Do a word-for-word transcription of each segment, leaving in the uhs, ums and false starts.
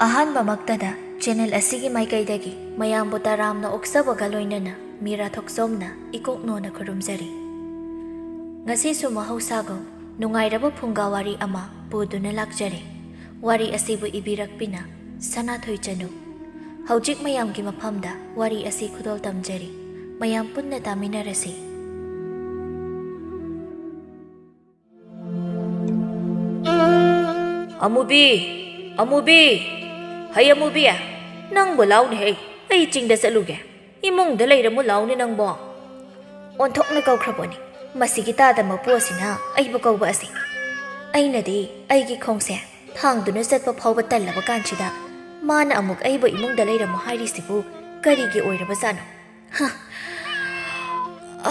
ꯑꯍꯥꯟꯕꯃꯛꯇꯗ channel ꯑꯁꯤꯒꯤ ꯃꯥꯏꯀꯩꯗꯒꯤ ꯃꯌꯥꯝꯕꯨ ꯇꯔꯥꯝꯅ ꯑꯣꯛꯆꯕꯒ ꯂꯣꯏꯅꯅ ꯃꯤꯔꯥ ꯊꯣꯛꯆꯣꯝꯅ ꯏꯀꯣꯛꯅꯣꯅ ꯈꯨꯔꯨꯝꯖꯔꯤ꯫ ꯉꯁꯤꯁꯨ ꯃꯍꯧꯁꯥꯒꯨꯝ ꯅꯨꯡꯉꯥꯏꯔꯕ ꯐꯨꯡꯒꯥ ꯋꯥꯔꯤ ꯑꯃ ꯄꯨꯗꯨꯅ ꯂꯥꯛꯆꯔꯦ꯫ ꯋꯥꯔꯤ ꯑꯁꯤꯕꯨ ꯏꯕꯤꯔꯛꯄꯤꯅ ꯁꯅꯥꯊꯣꯏ ꯆꯅꯨ꯫ ꯍꯧꯖꯤꯛ ꯃꯌꯥꯝꯒꯤ ꯃꯐꯝꯗ ꯋꯥꯔꯤ ꯑꯁꯤ ꯈꯨꯗꯣꯜ ꯇꯝꯖꯔꯤ꯫ ꯃꯌꯥꯝ ꯄꯨꯟꯅ ꯇꯥꯃꯤꯟꯅꯔꯁꯤ꯫ ꯑꯃꯨꯕꯤ! ꯑꯃꯨꯕꯤ! ꯍꯩ ꯑꯃꯨꯕꯤ! ꯅꯪꯕꯨ ꯂꯥꯎꯅꯦ ꯍꯩ! ꯑꯩ ꯆꯤꯡꯗ ꯆꯠꯂꯨꯒꯦ꯫ ꯏꯃꯨꯡꯗ ꯂꯩꯔꯝꯃꯨ ꯂꯥꯎꯅꯦ ꯅꯪꯕꯣ꯫ ꯑꯣꯟꯊꯣꯛꯅ ꯀꯧꯈ꯭ꯔꯕꯣꯅꯤ꯫ ꯃꯁꯤꯒꯤ ꯇꯥꯗ ꯃꯄꯨ ꯑꯁꯤꯅ ꯑꯩꯕꯨ ꯀꯧꯕ ꯑꯁꯤ꯫ ꯑꯩꯅꯗꯤ ꯑꯩꯒꯤ ꯈꯣꯡꯁꯦ ꯊꯥꯡꯗꯨꯅ ꯆꯠꯄ ꯐꯥꯎꯕ ꯇꯜꯂꯕ ꯀꯥꯟꯁꯤꯗ ꯃꯥꯅ ꯑꯃꯨꯛ ꯑꯩꯕꯨ ꯏꯃꯨꯡꯗ ꯂꯩꯔꯝꯃꯨ ꯍꯥꯏꯔꯤꯁꯤꯕꯨ ꯀꯔꯤꯒꯤ ꯑꯣꯏꯔꯕꯖꯥꯠꯅꯣ? ꯍ꯫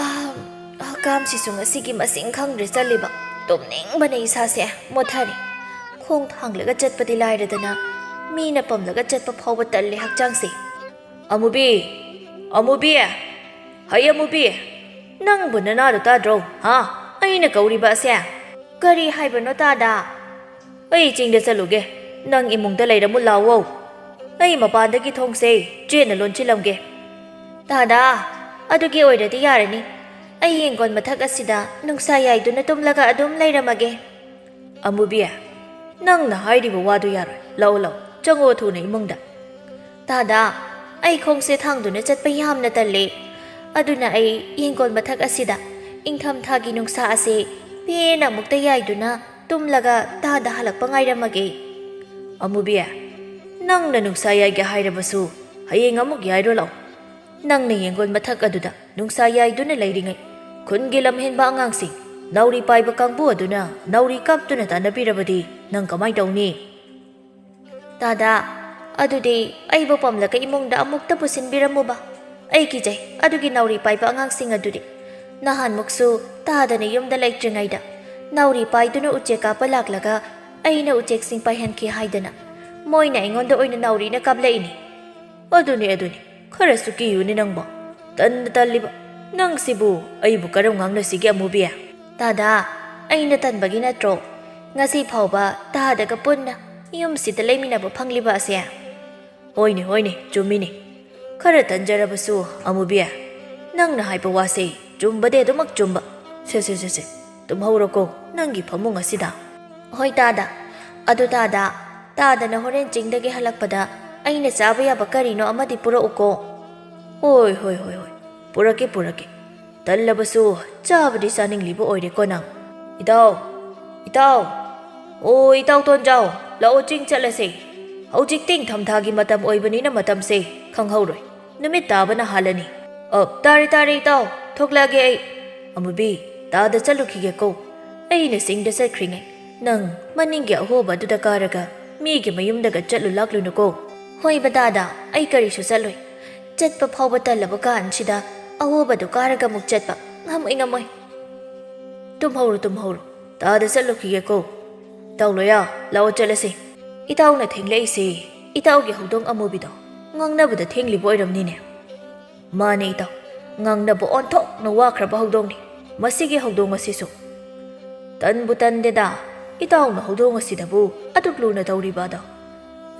ꯑꯥ, ꯍꯀꯥꯝꯁꯤꯁꯨ ꯉꯁꯤꯒꯤ ꯃꯁꯤꯡ ꯈꯪꯗ꯭ꯔꯦ ꯆꯠꯂꯤꯕ꯫ ꯇꯨꯝꯅꯤꯡꯕꯅ ꯏꯁꯥꯁꯦ ꯃꯣꯠꯊꯔꯦ꯫ ꯈꯣꯡ ꯊꯥꯡꯂꯒ ꯆꯠꯄꯗꯤ ꯂꯥꯏꯔꯗꯅ, ꯃꯤꯅ ꯄꯝꯂꯒ ꯆꯠꯄ ꯐꯥꯎꯕ ꯇꯜꯂꯦ ꯍꯛꯆꯥꯡꯁꯦ꯫ ꯑꯃꯨꯕꯤ! ꯑꯃꯨꯕꯤ! ꯍꯩ ꯑꯃꯨꯕꯤ! ꯅꯪꯕꯨ ꯅꯅꯥꯗꯣ ꯇꯥꯗ꯭ꯔꯣ? ꯍꯥ? ꯑꯩꯅ ꯀꯧꯔꯤꯕ ꯑꯁꯦ꯫ ꯀꯔꯤ ꯍꯥꯏꯕꯅꯣ ꯇꯥꯗ? ꯑꯩ ꯆꯤꯡꯗ ꯆꯠꯂꯨꯒꯦ꯫ ꯅꯪ ꯏꯃꯨꯡꯗ ꯂꯩꯔꯝꯃꯨ ꯂꯥꯎꯋꯣ꯫ ꯑꯩ ꯃꯄꯥꯟꯗꯒꯤ ꯊꯣꯡꯁꯦ ꯆꯦꯠꯅ ꯂꯣꯟꯁꯤꯜꯂꯝꯒꯦ꯫ ꯇꯥꯗ, ꯑꯗꯨꯒꯤ ꯑꯣꯏꯔꯗꯤ ꯌꯥꯔꯅꯤ꯫ ꯑꯩ ꯌꯦꯡꯒꯣꯟ ꯃꯊꯛ ꯑꯁꯤꯗ ꯅꯨꯡꯁꯥ ꯌꯥꯏꯗꯨꯅ ꯇꯨꯝꯂꯒ ꯑꯗꯨꯝ ꯂꯩꯔꯝꯃꯒꯦ꯫ ꯑꯃꯨꯕꯤ, ꯅꯪꯅ ꯍꯥꯏꯔꯤꯕ ꯋꯥꯗꯨ ꯌꯥꯔꯣꯏ꯫ ꯂꯥꯛꯑꯣ, ꯂꯥꯛꯑꯣ, ꯆꯪꯉꯛꯑꯣ ꯊꯨꯅ ꯏꯃꯨꯡꯗ꯫ ꯇꯥꯗ, ꯑꯩ ꯈꯣꯡꯁꯦ ꯊꯥꯡꯗꯨꯅ ꯆꯠꯄ ꯌꯥꯝꯅ ꯇꯜꯂꯦ꯫ ꯑꯗꯨꯅ ꯑꯩ ꯌꯦꯡꯒꯣꯟ ꯃꯊꯛ ꯑꯁꯤꯗ ꯏꯪꯊꯝꯊꯥꯒꯤ ꯅꯨꯡꯁꯥ ꯑꯁꯦ ꯄꯦꯟꯅ ꯑꯃꯨꯛꯇ ꯌꯥꯏꯗꯨꯅ ꯇꯨꯝꯂꯒ ꯇꯥꯗ ꯍꯜꯂꯛꯄ ꯉꯥꯏꯔꯝꯃꯒꯦ꯫ ꯑꯃꯨꯕꯤ, ꯅꯪꯅ ꯅꯨꯡꯁꯥ ꯌꯥꯏꯒꯦ ꯍꯥꯏꯔꯕꯁꯨ ꯍꯌꯦꯡ ꯑꯃꯨꯛ ꯌꯥꯏꯔꯣ ꯂꯥꯛꯑꯣ꯫ ꯅꯪꯅ ꯌꯦꯡꯒꯣꯟ ꯃꯊꯛ ꯑꯗꯨꯗ ꯅꯨꯡꯁꯥ ꯌꯥꯏꯗꯨꯅ ꯂꯩꯔꯤꯉꯩ ꯈꯨꯟꯒꯤ ꯂꯝꯍꯦꯟꯕ ꯑꯉꯥꯡꯁꯤꯡ, ꯅꯥꯎꯔꯤ ꯄꯥꯏꯕ ꯀꯥꯡꯕꯨ ꯑꯗꯨꯅ ꯅꯥꯎꯔꯤ ꯀꯥꯞꯇꯨꯅ ꯇꯥꯟꯅꯕꯤꯔꯕꯗꯤ ꯅꯪ ꯀꯃꯥꯏ ꯇꯧꯅꯤ? ꯇꯥꯗ, ꯑꯗꯨꯗꯤ ꯑꯩꯕꯨ ꯄꯝꯂꯒ ꯏꯃꯨꯡꯗ ꯑꯃꯨꯛꯇ ꯄꯨꯁꯤꯟꯕꯤꯔꯝꯃꯨꯕ꯫ ꯑꯩ ꯀꯤꯖꯩ ꯑꯗꯨꯒꯤ ꯅꯥꯎꯔꯤ ꯄꯥꯏꯕ ꯑꯉꯥꯡꯁꯤꯡ ꯑꯗꯨꯗꯤ꯫ ꯅꯍꯥꯟꯃꯨꯛꯁꯨ ꯇꯥꯗꯅ ꯌꯨꯝꯗ ꯂꯩꯇ꯭ꯔꯤꯉꯩꯗ ꯅꯥꯎꯔꯤ ꯄꯥꯏꯗꯨꯅ ꯎꯆꯦꯛ ꯀꯥꯞꯄ ꯂꯥꯛꯂꯒ ꯑꯩꯅ ꯎꯆꯦꯛꯁꯤꯡ ꯄꯥꯏꯍꯟꯈꯤ ꯍꯥꯏꯗꯅ ꯃꯣꯏꯅ ꯑꯩꯉꯣꯟꯗ ꯑꯣꯏꯅ ꯅꯥꯎꯔꯤꯅ ꯀꯥꯞꯂꯛꯏꯅꯤ꯫ ꯑꯗꯨꯅꯤ, ꯑꯗꯨꯅꯤ꯫ ꯈꯔꯁꯨ ꯀꯤꯌꯨꯅꯦ ꯅꯪꯕꯣ꯫ ꯇꯟꯗ ꯇꯜꯂꯤꯕ꯫ ꯅꯪꯁꯤꯕꯨ ꯑꯩꯕꯨ ꯀꯔꯝ ꯉꯥꯡꯅꯁꯤꯒꯦ, ꯑꯃꯨꯕꯤ? ꯇꯥꯗ, ꯑꯩꯅ ꯇꯟꯕꯒꯤ ꯅꯠꯇ꯭ꯔꯣ? ꯉꯁꯤ ꯐꯥꯎꯕ ꯇꯥꯗꯒ ꯄꯨꯟꯅ ꯌꯨꯝꯁꯤꯗ ꯂꯩꯃꯤꯟꯅꯕ ꯐꯪꯂꯤꯕ ꯑꯁꯦ꯫ ꯍꯣꯏꯅꯦ, ꯍꯣꯏꯅꯦ, ꯆꯨꯝꯃꯤꯅꯦ꯫ ꯈꯔ ꯇꯟꯖꯔꯕꯁꯨ, ꯑꯃꯨꯕꯤ, ꯅꯪꯅ ꯍꯥꯏꯕ ꯋꯥꯁꯦ ꯆꯨꯝꯕꯗꯤ ꯑꯗꯨꯃꯛ ꯆꯨꯝꯕ꯫ ꯁꯦ, ꯁꯦ, ꯁꯦ, ꯁꯦ, ꯇꯨꯝꯍꯧꯔꯣꯀꯣ ꯅꯪꯒꯤ ꯐꯃꯨꯡ ꯑꯁꯤꯗ꯫ ꯍꯣꯏ ꯇꯥꯗ꯫ ꯑꯗꯨ ꯇꯥꯗ, ꯇꯥꯗꯅ ꯍꯣꯔꯦꯟ ꯆꯤꯡꯗꯒꯤ ꯍꯜꯂꯛꯄꯗ ꯑꯩꯅ ꯆꯥꯕ ꯌꯥꯕ ꯀꯔꯤꯅꯣ ꯑꯃꯗꯤ ꯄꯨꯔꯛꯎꯀꯣ꯫ ꯍꯣꯏ, ꯍꯣꯏ, ꯍꯣꯏ, ꯍꯣꯏ, ꯄꯨꯔꯛꯀꯦ, ꯄꯨꯔꯛꯀꯦ꯫ ꯇꯜꯂꯕꯁꯨ ꯆꯥꯕꯗꯤ ꯆꯥꯅꯤꯡꯂꯤꯕ ꯑꯣꯏꯔꯦꯀꯣ ꯅꯪ꯫ ꯏꯇꯥꯎ! ꯏꯇꯥꯎ! ꯑꯣ, ꯏꯇꯥꯎ ꯇꯣꯟꯖꯥꯎ, ꯂꯥꯛꯑꯣ, ꯆꯤꯡ ꯆꯠꯂꯁꯦ꯫ ꯍꯧꯖꯤꯛꯇꯤ ꯏꯪꯊꯝꯊꯥꯒꯤ ꯃꯇꯝ ꯑꯣꯏꯕꯅꯤꯅ ꯃꯇꯝꯁꯦ ꯈꯪꯍꯧꯔꯣꯏ꯫ ꯅꯨꯃꯤꯠ ꯇꯥꯕꯅ ꯍꯥꯜꯂꯅꯤ꯫ ꯑ, ꯇꯥꯔꯦ, ꯇꯥꯔꯦ, ꯏꯇꯥꯎ, ꯊꯣꯛꯂꯛꯑꯒꯦ ꯑꯩ꯫ ꯑꯃꯨꯕꯤ, ꯇꯥꯗ ꯆꯠꯂꯨꯈꯤꯒꯦꯀꯣ꯫ ꯑꯩꯅ ꯆꯤꯡꯗ ꯆꯠꯈ꯭ꯔꯤꯉꯩ ꯅꯪ ꯃꯅꯤꯡꯒꯤ ꯑꯍꯣꯕ ꯑꯗꯨꯗ ꯀꯥꯔꯒ ꯃꯤꯒꯤ ꯃꯌꯨꯝꯗꯒ ꯆꯠꯂꯨ ꯂꯥꯛꯂꯨꯅꯨꯀꯣ꯫ ꯍꯣꯏꯕ ꯇꯥꯗ, ꯑꯩ ꯀꯔꯤꯁꯨ ꯆꯠꯂꯣꯏ꯫ ꯆꯠꯄ ꯐꯥꯎꯕ ꯇꯜꯂꯕ ꯀꯥꯟꯁꯤꯗ ꯑꯍꯣꯕꯗꯨ ꯀꯥꯔꯒ ꯑꯃꯨꯛ ꯆꯠꯄ ꯉꯝꯃꯣꯏ, ꯉꯝꯃꯣꯏ꯫ ꯇꯨꯝꯍꯧꯔꯣ, ꯇꯨꯝꯍꯧꯔꯣ꯫ ꯇꯥꯗ ꯆꯠꯂꯨꯈꯤꯒꯦꯀꯣ꯫ ꯏꯇꯥꯎ ꯂꯣꯌꯥ, ꯂꯥꯛꯑꯣ ꯆꯠꯂꯁꯤ꯫ ꯏꯇꯥꯎꯅ ꯊꯦꯡꯂꯛꯏꯁꯦ ꯏꯇꯥꯎꯒꯤ ꯍꯧꯗꯣꯡ ꯑꯃꯨꯕꯤꯗꯣ ꯉꯥꯡꯅꯕꯗ ꯊꯦꯡꯂꯤꯕ ꯑꯣꯏꯔꯝꯅꯤꯅꯦ꯫ ꯃꯥꯅꯦ ꯏꯇꯥꯎ, ꯉꯥꯡꯅꯕ ꯑꯣꯟꯊꯣꯛꯅ ꯋꯥꯈ꯭ꯔꯕ ꯍꯧꯗꯣꯡꯅꯤ꯫ ꯃꯁꯤꯒꯤ ꯍꯧꯗꯣꯡ ꯑꯁꯤꯁꯨ꯫ ꯇꯟꯕꯨ ꯇꯟꯗꯦꯗ, ꯏꯇꯥꯎꯅ ꯍꯧꯗꯣꯡ ꯑꯁꯤꯗꯕꯨ ꯑꯗꯨꯛ ꯂꯨꯅ ꯇꯧꯔꯤꯕ ꯑꯗꯣ꯫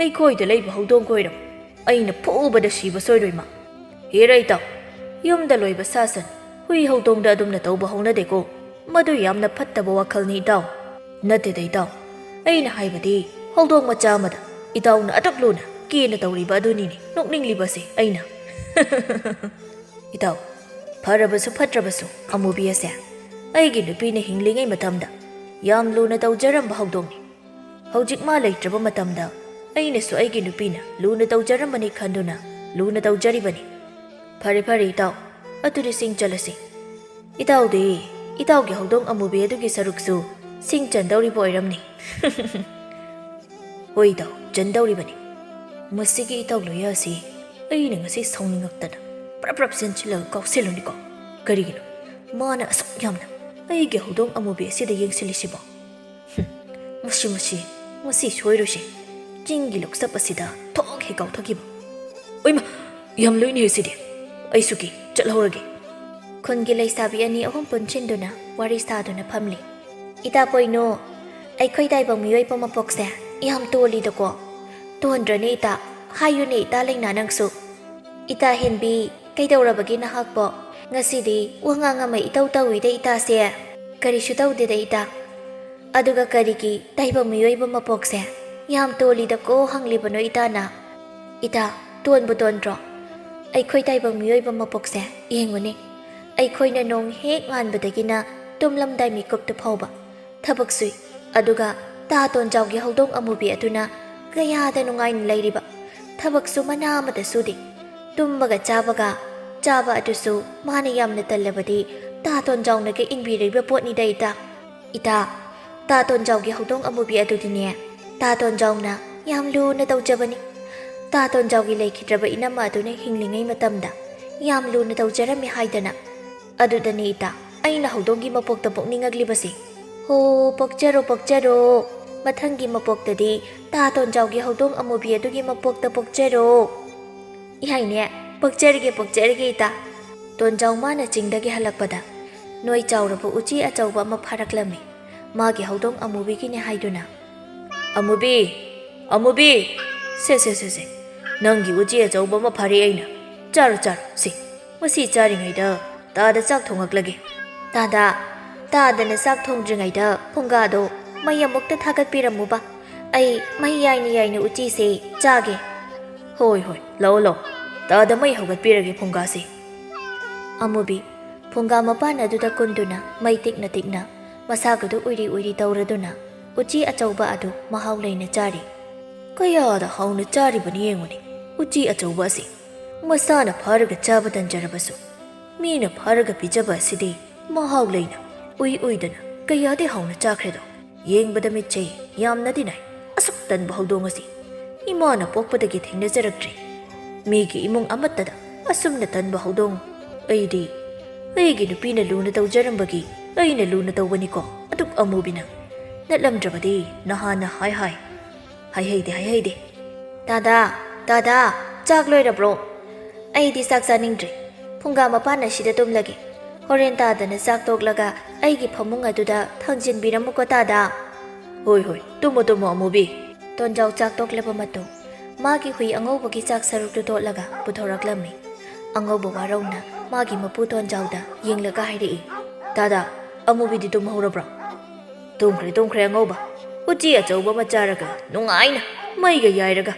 ꯑꯩꯈꯣꯏꯗ ꯂꯩꯕ ꯍꯧꯗꯣꯡ ꯀꯣꯏꯔꯝ꯫ ꯑꯩꯅ ꯐꯨꯕꯗ ꯁꯤꯕ ꯁꯣꯏꯔꯣꯏ ꯃꯥ꯫ ꯍꯦꯔꯥ ꯏꯇꯥꯎ, ꯌꯨꯝꯗ ꯂꯣꯏꯕ ꯁꯥ ꯁꯟ, ꯍꯨꯏ ꯍꯧꯗꯣꯡꯗ ꯑꯗꯨꯝꯅ ꯇꯧꯕ ꯍꯧꯅꯗꯦꯀꯣ꯫ ꯃꯗꯨ ꯌꯥꯝꯅ ꯐꯠꯇꯕ ꯋꯥꯈꯜꯅꯤ ꯏꯇꯥꯎ꯫ ꯅꯠꯇꯦꯗ ꯏꯇꯥꯎ, ꯑꯩꯅ ꯍꯥꯏꯕꯗꯤ ꯍꯧꯗꯣꯡ ꯃꯆꯥ ꯑꯃꯗ ꯏꯇꯥꯎꯅ ꯑꯗꯨꯛ ꯂꯨꯅ ꯀꯦꯅ ꯇꯧꯔꯤꯕ ꯑꯗꯨꯅꯤꯅꯦ ꯅꯣꯛꯅꯤꯡꯂꯤꯕꯁꯦ ꯑꯩꯅ꯫ ꯏꯇꯥꯎ, ꯐꯔꯕꯁꯨ ꯐꯠꯇ꯭ꯔꯕꯁꯨ ꯑꯃꯨꯕꯤ ꯑꯁꯦ ꯑꯩꯒꯤ ꯅꯨꯄꯤꯅ ꯍꯤꯡꯂꯤꯉꯩ ꯃꯇꯝꯗ ꯌꯥꯝ ꯂꯨꯅ ꯇꯧꯖꯔꯝꯕ ꯍꯧꯗꯣꯡꯅꯤ꯫ ꯍꯧꯖꯤꯛ ꯃꯥ ꯂꯩꯇ꯭ꯔꯕ ꯃꯇꯝꯗ ꯑꯩꯅꯁꯨ ꯑꯩꯒꯤ ꯅꯨꯄꯤꯅ ꯂꯨꯅ ꯇꯧꯖꯔꯝꯕꯅꯤ ꯈꯟꯗꯨꯅ ꯂꯨꯅ ꯇꯧꯖꯔꯤꯕꯅꯤ꯫ ꯐꯔꯦ, ꯐꯔꯦ ꯏꯇꯥꯎ, ꯑꯗꯨꯗꯤ ꯆꯤꯡ ꯆꯠꯂꯁꯤ꯫ ꯏꯇꯥꯎꯗꯤ ꯏꯇꯥꯎꯒꯤ ꯍꯧꯗꯣꯡ ꯑꯃꯨꯕꯤ ꯑꯗꯨꯒꯤ ꯁꯔꯨꯛꯁꯨ ꯁꯤꯡ ꯆꯟꯗꯧꯔꯤꯕ ꯑꯣꯏꯔꯝꯅꯤ꯫ ꯍꯣꯏ ꯏꯇꯥꯎ, ꯆꯟꯗꯧꯔꯤꯕꯅꯤ꯫ ꯃꯁꯤꯒꯤ ꯏꯇꯥꯎ ꯂꯣꯌꯥ ꯑꯁꯤ ꯑꯩꯅ ꯉꯁꯤ ꯁꯥꯎꯅꯤꯡꯉꯛꯇꯅ ꯄ꯭ꯔꯞ ꯄ꯭ꯔꯞ ꯆꯦꯟꯁꯤꯜꯂꯒ ꯀꯥꯎꯁꯤꯜꯂꯨꯅꯤꯀꯣ꯫ ꯀꯔꯤꯒꯤꯅꯣ ꯃꯥꯅ ꯑꯁꯨꯛ ꯌꯥꯝꯅ ꯑꯩꯒꯤ ꯍꯧꯗꯣꯡ ꯑꯃꯨꯕꯤ ꯑꯁꯤꯗ ꯌꯦꯡꯁꯤꯜꯂꯤꯁꯤꯕꯣ? ꯍꯨꯝ, ꯃꯁꯤ, ꯃꯁꯤ, ꯃꯁꯤ ꯁꯣꯏꯔꯣꯏꯁꯦ꯫ ꯆꯤꯡꯒꯤ ꯂꯧꯁꯞ ꯑꯁꯤꯗ ꯊꯣꯛ ꯍꯦꯛ ꯀꯥꯎꯊꯈꯤꯕ꯫ ꯑꯣꯏꯃ, ꯌꯥꯝ ꯂꯨꯏꯅꯦ ꯁꯤꯗꯤ꯫ ꯑꯩꯁꯨ ꯀꯤ, ꯆꯠꯍꯧꯔꯒꯦ꯫ ꯈꯨꯟꯒꯤ ꯂꯩꯁꯥꯕꯤ ꯑꯅꯤ ꯑꯍꯨꯝ ꯄꯨꯟꯁꯤꯟꯗꯨꯅ ꯋꯥꯔꯤ ꯁꯥꯗꯨꯅ ꯐꯝꯂꯤ꯫ ꯏꯇꯥ ꯄꯣꯏꯅꯨ, ꯑꯩꯈꯣꯏ ꯇꯥꯏꯕꯪ ꯃꯤꯑꯣꯏꯕ ꯃꯄꯣꯛꯁꯦ ꯌꯥꯝ ꯇꯣꯜꯂꯤꯗꯀꯣ꯫ ꯇꯣꯟꯗ꯭ꯔꯅꯦ ꯏꯇꯥ? ꯍꯥꯏꯌꯨꯅꯦ ꯏꯇꯥ ꯂꯩꯅꯥ ꯅꯪꯁꯨ꯫ ꯏꯇꯥ ꯍꯦꯟꯕꯤ, ꯀꯩꯗꯧꯔꯕꯒꯦ ꯅꯍꯥꯛꯄꯣ? ꯉꯁꯤꯗꯤ ꯋꯥꯉꯥꯡ ꯑꯃ ꯏꯇꯧ ꯇꯧꯏꯗ ꯏꯇꯥꯁꯦ꯫ ꯀꯔꯤꯁꯨ ꯇꯧꯗꯦꯗ ꯏꯇꯥ꯫ ꯑꯗꯨꯒ ꯀꯔꯤꯒꯤ ꯇꯥꯏꯕꯪ ꯃꯤꯑꯣꯏꯕ ꯃꯄꯣꯛꯁꯦ ꯌꯥꯝ ꯇꯣꯜꯂꯤꯗꯀꯣ ꯍꯪꯂꯤꯕꯅꯣ ꯏꯇꯥꯅ? ꯏꯇꯥ, ꯇꯣꯟꯕꯨ ꯇꯣꯟꯗ꯭ꯔꯣ? ꯑꯩꯈꯣꯏ ꯇꯥꯏꯕꯪ ꯃꯤꯑꯣꯏꯕ ꯃꯄꯣꯛꯁꯦ ꯌꯦꯡꯉꯨꯅꯦ꯫ ꯑꯩꯈꯣꯏꯅ ꯅꯣꯡ ꯍꯦꯛ ꯉꯥꯟꯕꯗꯒꯤꯅ ꯇꯨꯝꯂꯝꯗꯥꯏ ꯃꯤꯀꯨꯞꯇ ꯐꯥꯎꯕ ꯊꯕꯛ ꯁꯨꯏ꯫ ꯑꯗꯨꯒ ꯇꯥ ꯇꯣꯟꯖꯥꯎꯒꯤ ꯍꯧꯗꯣꯡ ꯑꯃꯨꯕꯤ ꯑꯗꯨꯅ ꯀꯌꯥꯗ ꯅꯨꯡꯉꯥꯏꯅ ꯂꯩꯔꯤꯕ꯫ ꯊꯕꯛꯁꯨ ꯃꯅꯥ ꯑꯃꯇ ꯁꯨꯗꯦ꯫ ꯇꯨꯝꯕꯒ ꯆꯥꯕꯒ, ꯆꯥꯕ ꯑꯗꯨꯁꯨ ꯃꯥꯅ ꯌꯥꯝꯅ ꯇꯜꯂꯕꯗꯤ ꯇꯥ ꯇꯣꯟꯖꯥꯎꯅꯒ ꯏꯟꯕꯤꯔꯤꯕ ꯄꯣꯠꯅꯤꯗ ꯏꯇꯥ꯫ ꯏꯇꯥ, ꯇꯥ ꯇꯣꯟꯖꯥꯎꯒꯤ ꯍꯧꯗꯣꯡ ꯑꯃꯨꯕꯤ ꯑꯗꯨꯗꯤꯅꯦ, ꯇꯥ ꯇꯣꯟꯖꯥꯎꯅ ꯌꯥꯝ ꯂꯨꯅ ꯇꯧꯖꯕꯅꯤ꯫ ꯇꯥ ꯇꯣꯟꯖꯥꯎꯒꯤ ꯂꯩꯈꯤꯗ꯭ꯔꯕ ꯏꯅꯝꯃ ꯑꯗꯨꯅ ꯍꯤꯡꯂꯤꯉꯩ ꯃꯇꯝꯗ ꯌꯥꯝ ꯂꯨꯅ ꯇꯧꯖꯔꯝꯃꯤ ꯍꯥꯏꯗꯅ꯫ ꯑꯗꯨꯗꯅꯤ ꯏꯇꯥ, ꯑꯩꯅ ꯍꯧꯗꯣꯡꯒꯤ ꯃꯄꯣꯛꯇ ꯄꯣꯛꯅꯤꯡꯉꯛꯂꯤꯕꯁꯤ꯫ ꯍꯣ, ꯄꯣꯛꯆꯔꯣ, ꯄꯣꯛꯆꯔꯣ꯫ ꯃꯊꯪꯒꯤ ꯃꯄꯣꯛꯇꯗꯤ ꯇꯥ ꯇꯣꯟꯖꯥꯎꯒꯤ ꯍꯧꯗꯣꯡ ꯑꯃꯨꯕꯤ ꯑꯗꯨꯒꯤ ꯃꯄꯣꯛꯇ ꯄꯣꯛꯆꯔꯣ꯫ ꯏꯍꯥꯏꯅꯦ, ꯄꯣꯛꯆꯔꯒꯦ, ꯄꯣꯛꯆꯔꯒꯦ ꯏꯇꯥ꯫ ꯇꯣꯟꯖꯥꯎ ꯃꯥꯅ ꯆꯤꯡꯗꯒꯤ ꯍꯜꯂꯛꯄꯗ ꯅꯣꯏ ꯆꯥꯎꯔꯕ ꯎꯆꯤ ꯑꯆꯧꯕ ꯑꯃ ꯐꯥꯔꯛꯂꯝꯃꯤ, ꯃꯥꯒꯤ ꯍꯧꯗꯣꯡ ꯑꯃꯨꯕꯤꯒꯤꯅꯦ ꯍꯥꯏꯗꯨꯅ꯫ "ꯑꯃꯨꯕꯤ, ꯑꯃꯨꯕꯤ, ꯁꯦ, ꯁꯦ, ꯁꯦ, ꯁꯦ, ꯅꯪꯒꯤ ꯎꯆꯤ ꯑꯆꯧꯕ ꯑꯃ ꯐꯥꯔꯦ ꯑꯩꯅ꯫ ꯆꯥꯔꯣ, ꯆꯥꯔꯣ, ꯁꯤ, ꯃꯁꯤ ꯆꯥꯔꯤꯉꯩꯗ ꯇꯥꯗ ꯆꯥꯛ ꯊꯣꯡꯉꯛꯂꯒꯦ꯫" "ꯇꯥꯗ, ꯇꯥꯗꯅ ꯆꯥꯛ ꯊꯣꯡꯗ꯭ꯔꯤꯉꯩꯗ ꯐꯨꯡꯒꯥꯗꯣ ꯃꯩ ꯑꯃꯨꯛꯇ ꯊꯥꯒꯠꯄꯤꯔꯝꯃꯨꯕ꯫ ꯑꯩ ꯃꯩ ꯌꯥꯏꯅ ꯌꯥꯏꯅ ꯎꯆꯤꯁꯦ ꯆꯥꯒꯦ꯫" "ꯍꯣꯏ, ꯍꯣꯏ, ꯂꯥꯛꯑꯣ, ꯂꯥꯛꯑꯣ꯫ ꯇꯥꯗ ꯃꯩ ꯍꯧꯒꯠꯄꯤꯔꯒꯦ ꯐꯨꯡꯒꯥꯁꯦ꯫" ꯑꯃꯨꯕꯤ ꯐꯨꯡꯒꯥ ꯃꯄꯥꯟ ꯑꯗꯨꯗ ꯀꯨꯟꯗꯨꯅ ꯃꯩ ꯇꯤꯛꯅ ꯇꯤꯛꯅ ꯃꯁꯥꯒꯗꯨ ꯎꯏꯔꯤ ꯎꯏꯔꯤ ꯇꯧꯔꯗꯨꯅ ꯎꯆꯤ ꯑꯆꯧꯕ ꯑꯗꯨ ꯃꯍꯥꯎ ꯂꯩꯅ ꯆꯥꯔꯤ꯫ ꯀꯌꯥꯗ ꯍꯥꯎꯅ ꯆꯥꯔꯤꯕꯅꯤ ꯌꯦꯡꯉꯨꯅꯦ, ꯎꯆꯤ ꯑꯆꯧꯕ ꯑꯁꯤ꯫ ꯃꯁꯥꯅ ꯐꯥꯔꯒ ꯆꯥꯕ ꯇꯟꯖꯔꯕꯁꯨ, ꯃꯤꯅ ꯐꯥꯔꯒ ꯄꯤꯖꯕ ꯑꯁꯤꯗꯤ ꯃꯍꯥꯎ ꯂꯩꯅ, ꯎꯏ ꯎꯏꯗꯅ ꯀꯌꯥꯗꯤ ꯍꯥꯎꯅ ꯆꯥꯈ꯭ꯔꯦꯗꯣ꯫ ꯌꯦꯡꯕꯗ ꯃꯤꯠꯁꯦ ꯌꯥꯝꯅꯗꯤ ꯅꯥꯏ, ꯑꯁꯨꯛ ꯇꯟꯕ ꯍꯧꯗꯣꯡ ꯑꯁꯤ ꯏꯃꯥꯅ ꯄꯣꯛꯄꯗꯒꯤ ꯊꯦꯡꯅꯖꯔꯛꯇ꯭ꯔꯤ꯫ ꯃꯤꯒꯤ ꯏꯃꯨꯡ ꯑꯃꯠꯇꯗ ꯑꯁꯨꯝꯅ ꯇꯟꯕ ꯍꯧꯗꯣꯡ꯫ ꯑꯩꯗꯤ ꯑꯩꯒꯤ ꯅꯨꯄꯤꯅ ꯂꯨꯅ ꯇꯧꯖꯔꯝꯕꯒꯤ ꯑꯩꯅ ꯂꯨꯅ ꯇꯧꯕꯅꯤꯀꯣ꯫ ꯑꯗꯨꯛ ꯑꯃꯨꯕꯤꯅ ꯅꯠꯂꯝꯗ꯭ꯔꯕꯗꯤ ꯅꯍꯥꯟꯅ ꯍꯥꯏ ꯍꯥꯏ꯫ ꯍꯥꯏꯍꯩꯗꯦ, ꯍꯥꯏꯍꯩꯗꯦ꯫ "ꯇꯥꯗꯥ, ꯇꯥꯗꯥ, ꯆꯥꯛ ꯂꯣꯏꯔꯕ꯭ꯔꯣ?" "ꯑꯩꯗꯤ ꯆꯥꯛ ꯆꯥꯅꯤꯡꯗ꯭ꯔꯦ꯫ ꯐꯨꯡꯒꯥ ꯃꯄꯥꯟ ꯑꯁꯤꯗ ꯇꯨꯝꯂꯒꯦ꯫ ꯍꯣꯔꯦꯟ ꯇꯥꯗꯅ ꯆꯥꯛ ꯇꯣꯛꯂꯒ ꯑꯩꯒꯤ ꯐꯃꯨꯡ ꯑꯗꯨꯗ ꯊꯥꯡꯖꯤꯟꯕꯤꯔꯝꯃꯨꯀꯣ ꯇꯥꯗꯥ꯫" "ꯍꯣꯏ, ꯍꯣꯏ, ꯇꯨꯝꯃꯣ, ꯇꯨꯝꯃꯣ ꯑꯃꯨꯕꯤ꯫ ꯇꯣꯟꯖꯥꯎ ꯆꯥꯛ ꯇꯣꯛꯂꯕ ꯃꯇꯨꯡ, ꯃꯥꯒꯤ ꯍꯨꯏ ꯑꯉꯧꯕꯒꯤ ꯆꯥꯛ ꯁꯔꯨꯛꯇꯨ ꯇꯣꯠꯂꯒ ꯄꯨꯊꯣꯔꯛꯂꯝꯃꯤ꯫ ꯑꯉꯧꯕ ꯋꯥꯔꯧꯅ ꯃꯥꯒꯤ ꯃꯄꯨ ꯇꯣꯟꯖꯥꯎꯗ ꯌꯦꯡꯂꯒ ꯍꯥꯏꯔꯛꯏ, "ꯇꯥꯗ, ꯑꯃꯨꯕꯤꯗꯤ ꯇꯨꯝꯍꯧꯔꯕ꯭ꯔꯣ?" "ꯇꯨꯝꯈ꯭ꯔꯦ, ꯇꯨꯝꯈ꯭ꯔꯦ ꯑꯉꯧꯕ꯫ ꯎꯆꯤ ꯑꯆꯧꯕ ꯑꯃ ꯆꯥꯔꯒ ꯅꯨꯡꯉꯥꯏꯅ ꯃꯩꯒ ꯌꯥꯏꯔꯒ꯫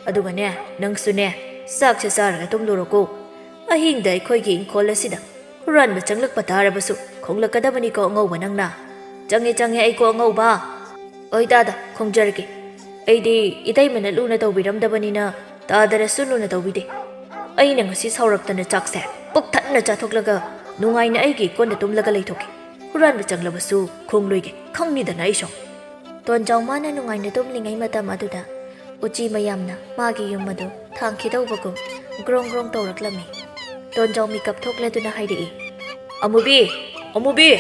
ꯑꯗꯨꯒꯅꯦ, ꯅꯪꯁꯨꯅꯦ, ꯆꯥꯛꯁꯦ ꯆꯥꯔꯒ ꯇꯨꯝꯂꯨꯔꯣꯀꯣ꯫ ꯑꯍꯤꯡꯗ ꯑꯩꯈꯣꯏꯒꯤ ꯏꯪꯈꯣꯜ ꯑꯁꯤꯗ ꯍꯨꯔꯥꯟꯕ ꯆꯪꯂꯛꯄ ꯇꯥꯔꯕꯁꯨ ꯈꯣꯡꯂꯛꯀꯗꯕꯅꯤꯀꯣ ꯑꯉꯧꯕ ꯅꯪꯅ꯫ ꯆꯪꯉꯦ, ꯆꯪꯉꯦ ꯑꯩꯀꯣ ꯑꯉꯧꯕ꯫ ꯑꯣꯏ ꯇꯥꯗ, ꯈꯣꯡꯖꯔꯒꯦ꯫ ꯑꯩꯗꯤ ꯏꯇꯩꯃꯅ ꯂꯨꯅ ꯇꯧꯕꯤꯔꯝꯗꯕꯅꯤꯅ ꯇꯥꯗꯔꯁꯨ ꯂꯨꯅ ꯇꯧꯕꯤꯗꯦ꯫ ꯑꯩꯅ ꯉꯁꯤ ꯁꯥꯎꯔꯛꯇꯅ ꯆꯥꯛꯁꯦ ꯄꯨꯛ ꯊꯟꯅ ꯆꯥꯊꯣꯛꯂꯒ ꯅꯨꯡꯉꯥꯏꯅ ꯑꯩꯒꯤ ꯏꯀꯣꯟꯗ ꯇꯨꯝꯂꯒ ꯂꯩꯊꯣꯛꯀꯦ꯫ ꯍꯨꯔꯥꯟꯕ ꯆꯪꯂꯕꯁꯨ ꯈꯣꯡꯂꯣꯏꯒꯦ, ꯈꯪꯅꯤꯗꯅ ꯑꯩꯁꯨ꯫" ꯇꯣꯟꯖꯥꯎ ꯃꯥꯅ ꯅꯨꯡꯉꯥꯏꯅ ꯇꯨꯝꯂꯤꯉꯩ ꯃꯇꯝ ꯑꯗꯨꯗ ꯎꯆꯤ ꯃꯌꯥꯝꯅ ꯃꯥꯒꯤ ꯌꯨꯝ ꯑꯗꯨ ꯊꯥꯡꯈꯤꯗꯧꯕꯒꯨꯝ ꯒ꯭ꯔꯣꯡ ꯒ꯭ꯔꯣꯡ ꯇꯧꯔꯛꯂꯝꯃꯤ꯫ ꯇꯣꯟꯖꯥꯎ ꯃꯤꯀꯞ ꯊꯣꯛꯂꯗꯨꯅ ꯍꯥꯏꯔꯛꯏ, "ꯑꯃꯨꯕꯤ, ꯑꯃꯨꯕꯤ,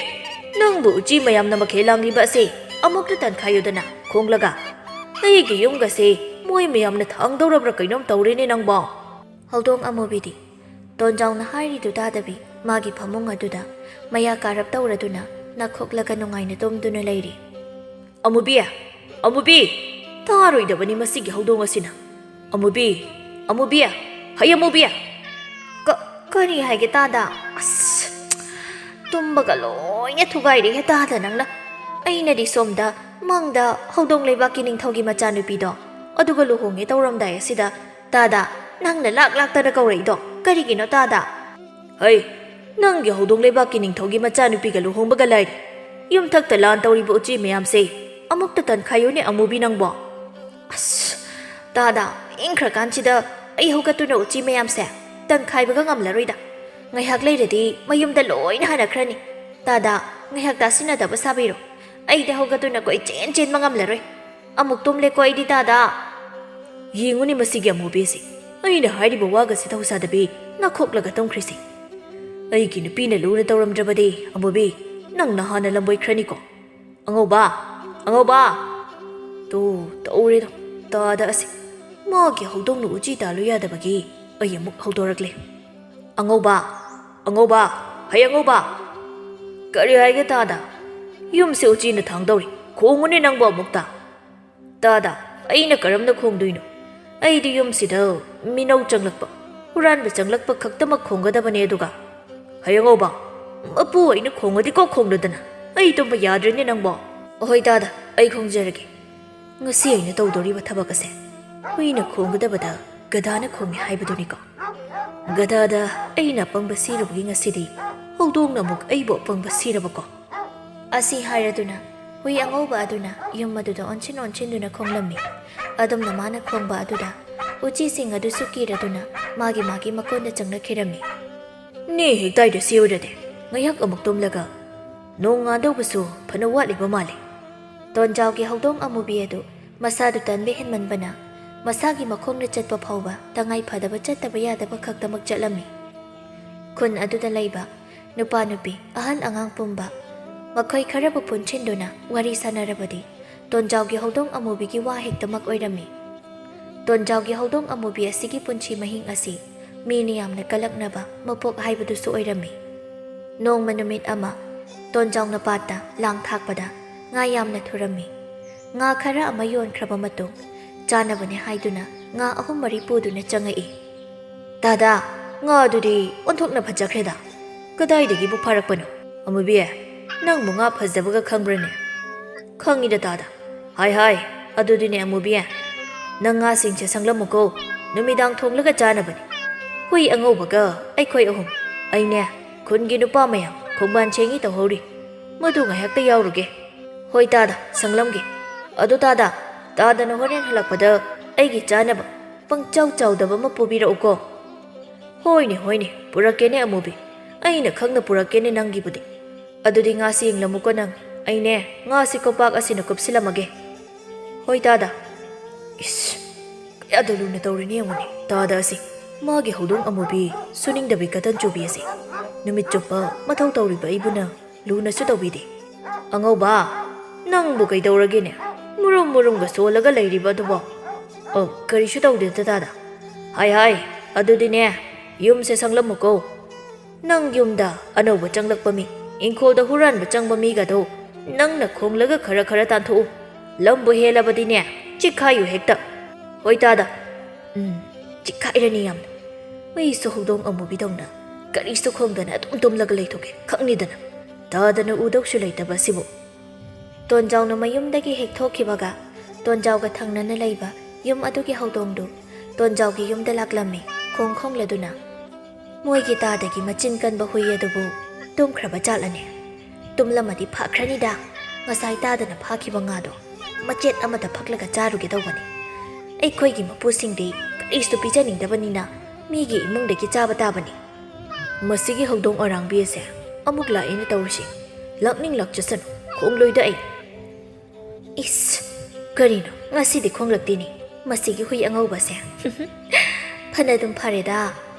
ꯅꯪꯕꯨ ꯎꯆꯤ ꯃꯌꯥꯝꯅ ꯃꯈꯦꯜ ꯂꯥꯡꯂꯤꯕ ꯑꯁꯤ ꯑꯃꯨꯛꯇ ꯇꯟꯈꯥꯏꯌꯨꯗꯅ ꯈꯣꯡꯂꯒ꯫ ꯑꯩꯒꯤ ꯌꯨꯝꯒꯁꯦ ꯃꯣꯏ ꯃꯌꯥꯝꯅ ꯊꯥꯡꯗꯧꯔꯕ꯭ꯔꯥ ꯀꯩꯅꯣꯝ ꯇꯧꯔꯦꯅꯦ ꯅꯪꯕꯣ꯫" ꯍꯧꯗꯣꯡ ꯑꯃꯨꯕꯤꯗꯤ ꯇꯣꯟꯖꯥꯎꯅ ꯍꯥꯏꯔꯤꯗꯨ ꯇꯥꯗꯕꯤ ꯃꯥꯒꯤ ꯐꯃꯨꯡ ꯑꯗꯨꯗ ꯃꯌꯥ ꯀꯥꯔꯞ ꯇꯧꯔꯗꯨꯅ ꯅꯥꯈꯣꯛꯂꯒ ꯅꯨꯡꯉꯥꯏꯅ ꯇꯨꯝꯗꯨꯅ ꯂꯩꯔꯤ꯫ "ꯑꯃꯨꯕꯤ! ꯑꯃꯨꯕꯤ! ꯇꯥꯔꯣꯏꯗꯕꯅꯤ ꯃꯁꯤꯒꯤ ꯍꯧꯗꯣꯡ ꯑꯁꯤꯅ꯫ ꯑꯃꯨꯕꯤ! ꯑꯃꯨꯕꯤ! ꯍꯩ ꯑꯃꯨꯕꯤ!" "ꯀ-, ꯀꯔꯤ ꯍꯥꯏꯒꯦ ꯇꯥꯗ? ꯑꯁ, ꯇꯨꯝꯕꯒ ꯂꯣꯏꯅ ꯊꯨꯒꯥꯏꯔꯦꯍꯦ ꯇꯥꯗ ꯅꯪꯅ꯫ ꯑꯩꯅꯗꯤ ꯁꯣꯝꯗ ꯃꯪꯗ ꯍꯧꯗꯣꯡ ꯂꯩꯕꯥꯛꯀꯤ ꯅꯤꯡꯊꯧꯒꯤ ꯃꯆꯥꯅꯨꯄꯤꯗꯣ ꯑꯗꯨꯒ ꯂꯨꯍꯣꯡꯉꯦ ꯇꯧꯔꯝꯗꯥꯏ ꯑꯁꯤꯗ ꯇꯥꯗ, ꯅꯪꯅ ꯂꯥꯛ ꯂꯥꯛꯇꯅ ꯀꯧꯔꯛꯏꯗꯣ ꯀꯔꯤꯒꯤꯅꯣ ꯇꯥꯗ?" "ꯍꯩ, ꯅꯪꯒꯤ ꯍꯧꯗꯣꯡ ꯂꯩꯕꯥꯛꯀꯤ ꯅꯤꯡꯊꯧꯒꯤ ꯃꯆꯥꯅꯨꯄꯤꯒ ꯂꯨꯍꯣꯡꯕꯒ ꯂꯥꯏꯔꯤ꯫ ꯌꯨꯝꯊꯛꯇ ꯂꯥꯟ ꯇꯧꯔꯤꯕ ꯎꯆꯤ ꯃꯌꯥꯝꯁꯦ ꯑꯃꯨꯛꯇ ꯇꯟꯈꯥꯏꯌꯨꯅꯦ ꯑꯃꯨꯕꯤ ꯅꯪꯕꯣ꯫" "ꯑꯁ, ꯇꯥꯗ, ꯏꯪꯈ꯭ꯔꯀꯥꯟꯁꯤꯗ ꯑꯩ ꯍꯧꯒꯠꯇꯨꯅ ꯎꯆꯤ ꯃꯌꯥꯝꯁꯦ ꯇꯟꯈꯥꯏꯕꯒ ꯉꯝꯂꯔꯣꯏꯗ꯫ ꯉꯥꯏꯍꯥꯛ ꯂꯩꯔꯗꯤ ꯃꯌꯨꯝꯗ ꯂꯣꯏꯅ ꯍꯟꯅꯈ꯭ꯔꯅꯤ꯫ ꯇꯥꯗ, ꯉꯥꯏꯍꯥꯛ ꯇꯥꯁꯤꯟꯅꯗꯕ ꯁꯥꯕꯤꯔꯣ꯫ ꯑꯩꯗꯤ ꯍꯧꯒꯠꯇꯨꯅ ꯀꯣꯏꯆꯦꯟ ꯆꯦꯟꯕ ꯉꯝꯂꯔꯣꯏ꯫ ꯑꯃꯨꯛ ꯇꯨꯝꯂꯦꯀꯣ ꯑꯩꯗꯤ ꯇꯥꯗ꯫" "ꯌꯦꯡꯉꯨꯅꯦ ꯃꯁꯤꯒꯤ ꯑꯃꯨꯕꯤꯁꯤ꯫ ꯑꯩꯅ ꯍꯥꯏꯔꯤꯕ ꯋꯥꯒꯁꯤ ꯊꯧꯁꯥꯗꯕꯤ ꯅꯥꯈꯣꯛꯂꯒ ꯇꯨꯝꯈ꯭ꯔꯤꯁꯤ꯫ ꯑꯩꯒꯤ ꯅꯨꯄꯤꯅ ꯂꯨꯅ ꯇꯧꯔꯝꯗ꯭ꯔꯕꯗꯤ ꯑꯃꯨꯕꯤ, ꯅꯪ ꯅꯍꯥꯟꯅ ꯂꯝꯕꯣꯏꯈ꯭ꯔꯅꯤꯀꯣ꯫ ꯑꯉꯧꯕ! ꯑꯉꯧꯕ!" ꯇꯨ, ꯇꯧꯔꯦꯗꯣ, ꯇꯥꯗ ꯑꯁꯤ꯫ ꯃꯥꯒꯤ ꯍꯧꯗꯣꯡꯅ ꯎꯆꯤ ꯇꯥꯜꯂꯨ ꯌꯥꯗꯕꯒꯤ ꯑꯩ ꯑꯃꯨꯛ ꯍꯧꯗꯣꯔꯛꯂꯦ꯫ "ꯑꯉꯧꯕ! ꯑꯉꯧꯕ! ꯍꯩ ꯑꯉꯧꯕ!" "ꯀꯔꯤ ꯍꯥꯏꯒꯦ ꯇꯥꯗ? ꯌꯨꯝꯁꯦ ꯎꯆꯤꯅ ꯊꯥꯡꯗꯧꯔꯤ꯫ ꯈꯣꯡꯉꯨꯅꯦ ꯅꯪꯕꯨ ꯑꯃꯨꯛꯇ!" "ꯇꯥꯗ, ꯑꯩꯅ ꯀꯔꯝꯅ ꯈꯣꯡꯗꯣꯏꯅꯣ? ꯑꯩꯗꯤ ꯌꯨꯝꯁꯤꯗ ꯃꯤꯅꯧ ꯆꯪꯂꯛꯄ, ꯍꯨꯔꯥꯟꯕ ꯆꯪꯂꯛꯄ ꯈꯛꯇꯃꯛ ꯈꯣꯡꯒꯗꯕꯅꯦ꯫ ꯑꯗꯨꯒ, "ꯍꯌꯦꯡꯉꯧꯕ, ꯃꯄꯨ ꯑꯩꯅ ꯈꯣꯡꯉꯗꯤꯀꯣ ꯈꯣꯡꯗꯗꯅ ꯑꯩ ꯇꯨꯝꯕ ꯌꯥꯗ꯭ꯔꯦꯅꯦ ꯅꯪꯕꯣ!" "ꯑꯍꯣꯏ ꯇꯥꯗ, ꯑꯩ ꯈꯣꯡꯖꯔꯒꯦ꯫ ꯉꯁꯤ ꯑꯩꯅ ꯇꯧꯗꯣꯔꯤꯕ ꯊꯕꯛ ꯑꯁꯦ ꯍꯨꯏꯅ ꯈꯣꯡꯒꯗꯕꯗ ꯒꯙꯥꯅ ꯈꯣꯡꯉꯦ ꯍꯥꯏꯕꯗꯨꯅꯤꯀꯣ꯫ ꯒꯙꯥꯗ ꯑꯩꯅ ꯑꯄꯪꯕ ꯁꯤꯔꯨꯕꯒꯤ ꯉꯁꯤꯗꯤ ꯍꯧꯗꯣꯡꯅ ꯑꯃꯨꯛ ꯑꯩꯕꯨ ꯑꯄꯪꯕ ꯁꯤꯔꯕꯀꯣ?" ꯑꯁꯤ ꯍꯥꯏꯔꯗꯨꯅ ꯍꯨꯏ ꯑꯉꯧꯕ ꯑꯗꯨꯅ ꯌꯨꯝ ꯑꯗꯨꯗ ꯑꯣꯟꯁꯤꯟ ꯑꯣꯟꯁꯤꯟꯗꯨꯅ ꯈꯣꯡꯂꯝꯃꯤ꯫ ꯑꯗꯨꯝꯅ ꯃꯥꯅ ꯈꯣꯡꯕ ꯑꯗꯨꯗ ꯎꯆꯤꯁꯤꯡ ꯑꯗꯨꯁꯨ ꯀꯤꯔꯗꯨꯅ ꯃꯥꯒꯤ ꯃꯥꯒꯤ ꯃꯀꯣꯟꯗ ꯆꯪꯅꯈꯤꯔꯝꯃꯤ꯫ "ꯅꯦ ꯍꯦꯛꯇꯥꯏꯗ ꯁꯤ ꯑꯣꯏꯔꯗꯤ ꯉꯥꯏꯍꯥꯛ ꯑꯃꯨꯛ ꯇꯨꯝꯂꯒ ꯅꯣꯡ ꯉꯥꯟꯗꯧꯕꯁꯨ ꯐꯅ ꯋꯥꯠꯂꯤꯕ ꯃꯥꯜꯂꯤ꯫" ꯇꯣꯟꯖꯥꯎꯒꯤ ꯍꯧꯗꯣꯡ ꯑꯃꯨꯕꯤ ꯑꯗꯨ ꯃꯁꯥꯗꯨ ꯇꯟꯕ ꯍꯦꯟꯃꯟꯕꯅ ꯃꯁꯥꯒꯤ ꯃꯈꯣꯡꯅ ꯆꯠꯄ ꯐꯥꯎꯕ ꯇꯉꯥꯏ ꯐꯗꯕ ꯆꯠꯇꯕ ꯌꯥꯗꯕ ꯈꯛꯇꯃꯛ ꯆꯠꯂꯝꯃꯤ꯫ ꯈꯨꯟ ꯑꯗꯨꯗ ꯂꯩꯕ ꯅꯨꯄꯥ ꯅꯨꯄꯤ, ꯑꯍꯜ ꯑꯉꯥꯡ ꯄꯨꯝꯕ ꯃꯈꯣꯏ ꯈꯔꯕꯨ ꯄꯨꯟꯁꯤꯟꯗꯨꯅ ꯋꯥꯔꯤ ꯁꯥꯟꯅꯔꯕꯗꯤ ꯇꯣꯟꯖꯥꯎꯒꯤ ꯍꯧꯗꯣꯡ ꯑꯃꯨꯕꯤꯒꯤ ꯋꯥ ꯍꯦꯛꯇꯃꯛ ꯑꯣꯏꯔꯝꯃꯤ꯫ ꯇꯣꯟꯖꯥꯎꯒꯤ ꯍꯧꯗꯣꯡ ꯑꯃꯨꯕꯤ ꯑꯁꯤꯒꯤ ꯄꯨꯟꯁꯤ ꯃꯍꯤꯡ ꯑꯁꯤ ꯃꯤꯅ ꯌꯥꯝꯅ ꯀꯜꯂꯛꯅꯕ ꯃꯄꯣꯛ ꯍꯥꯏꯕꯗꯨꯁꯨ ꯑꯣꯏꯔꯝꯃꯤ꯫ ꯅꯣꯡꯃ ꯅꯨꯃꯤꯠ ꯑꯃ ꯇꯣꯟꯖꯥꯎꯅ ꯄꯥꯠꯇ ꯂꯥꯡ ꯊꯥꯛꯄꯗ ꯉꯥ ꯌꯥꯝꯅ ꯊꯨꯔꯝꯃꯤ꯫ ꯉꯥ ꯈꯔ ꯑꯃ ꯌꯣꯟꯈ꯭ꯔꯕ ꯃꯇꯨꯡ ꯆꯥꯅꯕꯅꯦ ꯍꯥꯏꯗꯨꯅ ꯉꯥ ꯑꯍꯨꯝ ꯃꯔꯤ ꯄꯨꯗꯨꯅ ꯆꯪꯉꯛꯏ꯫ "ꯇꯥꯗꯥ, ꯉꯥ ꯑꯗꯨꯗꯤ ꯑꯣꯟꯊꯣꯛꯅ ꯐꯖꯈ꯭ꯔꯦꯗ꯫ ꯀꯗꯥꯏꯗꯒꯤꯕꯨ ꯐꯥꯔꯛꯄꯅꯣ? ꯑꯃꯨꯕꯤ, ꯅꯪꯕꯨ ꯉꯥ ꯐꯖꯕꯒ ꯈꯪꯕ꯭ꯔꯅꯦ?" "ꯈꯪꯉꯤꯗ ꯇꯥꯗ꯫ ꯍꯥꯏ ꯍꯥꯏ, ꯑꯗꯨꯗꯤꯅꯦ ꯑꯃꯨꯕꯤ, ꯅꯪ ꯉꯥꯁꯤꯡꯁꯦ ꯁꯪꯂꯝꯃꯨꯀꯣ, ꯅꯨꯃꯤꯗꯥꯡ ꯊꯣꯡꯂꯒ ꯆꯥꯅꯕꯅꯤ꯫ ꯍꯨꯏ ꯑꯉꯧꯕꯒ ꯑꯩꯈꯣꯏ ꯑꯍꯨꯝ, ꯑꯩꯅꯦ, ꯈꯨꯟꯒꯤ ꯅꯨꯄꯥ ꯃꯌꯥꯝ ꯈꯣꯡꯕꯥꯟ ꯁꯦꯡꯏ ꯇꯧꯍꯧꯔꯤ꯫ ꯃꯗꯨ ꯉꯥꯏꯍꯥꯛꯇ ꯌꯥꯎꯔꯨꯒꯦ꯫" "ꯍꯣꯏ ꯇꯥꯗ, ꯁꯪꯂꯝꯒꯦ꯫ ꯑꯗꯨ ꯇꯥꯗ, ꯇꯥꯗꯅ ꯍꯣꯔꯦꯟ ꯍꯜꯂꯛꯄꯗ ꯑꯩꯒꯤ ꯆꯥꯅꯕ ꯄꯪꯆꯥꯎ ꯆꯥꯎꯗꯕ ꯑꯃ ꯄꯨꯕꯤꯔꯛꯎꯀꯣ꯫" "ꯍꯣꯏꯅꯦ, ꯍꯣꯏꯅꯦ, ꯄꯨꯔꯛꯀꯦꯅꯦ ꯑꯃꯨꯕꯤ, ꯑꯩꯅ ꯈꯪꯅ ꯄꯨꯔꯛꯀꯦꯅꯦ ꯅꯪꯒꯤꯕꯨꯗꯤ꯫ ꯑꯗꯨꯗꯤ ꯉꯥꯁꯤ ꯌꯦꯡꯂꯝꯃꯨꯀꯣ ꯅꯪ, ꯑꯩꯅꯦ, ꯉꯥꯁꯤ ꯀꯣꯝꯄꯥꯛ ꯑꯁꯤꯅ ꯀꯨꯞꯁꯤꯜꯂꯝꯃꯒꯦ꯫" "ꯍꯣꯏ ꯇꯥꯗ꯫" ꯏꯁ, ꯀꯌꯥꯗ ꯂꯨꯅ ꯇꯧꯔꯤꯅꯤ ꯌꯦꯡꯉꯨꯅꯦ ꯇꯥꯗ ꯑꯁꯤ꯫ ꯃꯥꯒꯤ ꯍꯧꯗꯣꯡ ꯑꯃꯨꯕꯤ, ꯁꯨꯅꯤꯡꯗꯕꯤ ꯀꯇꯟ ꯆꯨꯕꯤ ꯑꯁꯤ꯫ ꯅꯨꯃꯤꯠ ꯆꯨꯞꯄ ꯃꯊꯧ ꯇꯧꯔꯤꯕ ꯑꯩꯕꯨꯅ ꯂꯨꯅꯁꯨ ꯇꯧꯕꯤꯗꯦ꯫ "ꯑꯉꯧꯕ, ꯅꯪꯕꯨ ꯀꯩꯗꯧꯔꯒꯦꯅꯦ? ꯃꯨꯔꯨꯝ ꯃꯨꯔꯨꯝꯒ ꯁꯣꯜꯂꯒ ꯂꯩꯔꯤꯕ ꯑꯗꯨꯕꯣ?" "ꯑꯣ, ꯀꯔꯤꯁꯨ ꯇꯧꯗꯦꯗ ꯇꯥꯗ꯫ ꯍꯥꯏ ꯍꯥꯏ, ꯑꯗꯨꯗꯤꯅꯦ, ꯌꯨꯝꯁꯦ ꯁꯪꯂꯝꯃꯨꯀꯣ꯫ ꯅꯪ ꯌꯨꯝꯗ ꯑꯅꯧꯕ ꯆꯪꯂꯛꯄ ꯃꯤ, ꯏꯪꯈꯣꯜꯗ ꯍꯨꯔꯥꯟꯕ ꯆꯪꯕ ꯃꯤꯒꯗꯣ ꯅꯪꯅ ꯈꯣꯡꯂꯒ ꯈꯔ ꯈꯔ ꯇꯥꯟꯊꯣꯛꯎ꯫ ꯂꯝꯕꯨ ꯍꯦꯜꯂꯕꯗꯤꯅꯦ, "ꯆꯤꯛꯈꯥꯏꯌꯨ ꯍꯦꯛꯇ꯫ ꯍꯣꯏ ꯇꯥꯗ꯫ ꯎꯝ, ꯆꯤꯛꯈꯥꯏꯔꯅꯤ ꯌꯥꯝꯅ꯫ ꯃꯩꯁꯨ ꯍꯧꯗꯣꯡ ꯑꯃꯨꯕꯤꯗꯧꯅ ꯀꯔꯤꯁꯨ ꯈꯣꯡꯗꯅ ꯑꯗꯨꯝ ꯇꯨꯝꯂꯒ ꯂꯩꯊꯣꯛꯀꯦ ꯈꯪꯅꯤꯗꯅ꯫ ꯇꯥꯗꯅ ꯎꯗꯧꯁꯨ ꯂꯩꯇꯕ ꯑꯁꯤꯕꯨ꯫" ꯇꯣꯟꯖꯥꯎꯅ ꯃꯌꯨꯝꯗꯒꯤ ꯍꯦꯛ ꯊꯣꯛꯈꯤꯕꯒ ꯇꯣꯟꯖꯥꯎꯒ ꯊꯪꯅꯅ ꯂꯩꯕ ꯌꯨꯝ ꯑꯗꯨꯒꯤ ꯍꯧꯗꯣꯡꯗꯨ ꯇꯣꯟꯖꯥꯎꯒꯤ ꯌꯨꯝꯗ ꯂꯥꯛꯂꯝꯃꯤ, ꯈꯣꯡ ꯈꯣꯡꯂꯗꯨꯅ꯫ ꯃꯣꯏꯒꯤ ꯇꯥꯗꯒꯤ ꯃꯆꯤꯟ ꯀꯟꯕ ꯍꯨꯏ ꯑꯗꯨꯕꯨ ꯇꯨꯝꯈ꯭ꯔꯕ ꯖꯥꯠꯂꯅꯦ? ꯇꯨꯝꯂꯝꯃꯗꯤ ꯐꯈ꯭ꯔꯅꯤꯗ꯫ ꯉꯁꯥꯏ ꯇꯥꯗꯅ ꯐꯥꯈꯤꯕ ꯉꯥꯗꯣ ꯃꯆꯦꯠ ꯑꯃꯗ ꯐꯛꯂꯒ ꯆꯥꯔꯨꯒꯦ ꯇꯧꯕꯅꯤ꯫ ꯑꯩꯈꯣꯏꯒꯤ ꯃꯄꯨꯁꯤꯡꯗꯤ ꯀꯔꯤꯁꯨ ꯄꯤꯖꯅꯤꯡꯗꯕꯅꯤꯅ ꯃꯤꯒꯤ ꯏꯃꯨꯡꯗꯒꯤ ꯆꯥꯕ ꯇꯥꯕꯅꯤ꯫ ꯃꯁꯤꯒꯤ ꯍꯧꯗꯣꯡ ꯑꯔꯥꯡꯕꯤ ꯑꯁꯦ ꯑꯃꯨꯛ ꯂꯥꯛꯑꯦꯅ ꯇꯧꯔꯤꯁꯤ꯫ ꯂꯥꯛꯅꯤꯡ ꯂꯥꯛꯆꯁꯅꯨ, ꯈꯣꯡꯂꯣꯏꯗ ꯑꯩ꯫ ꯏꯁ, ꯀꯔꯤꯅꯣ ꯉꯁꯤꯗꯤ ꯈꯣꯡꯂꯛꯇꯦꯅꯦ ꯃꯁꯤꯒꯤ ꯍꯨꯏ ꯑꯉꯧꯕꯁꯦ? ꯐꯅ ꯑꯗꯨꯝ ꯐꯔꯦꯗ,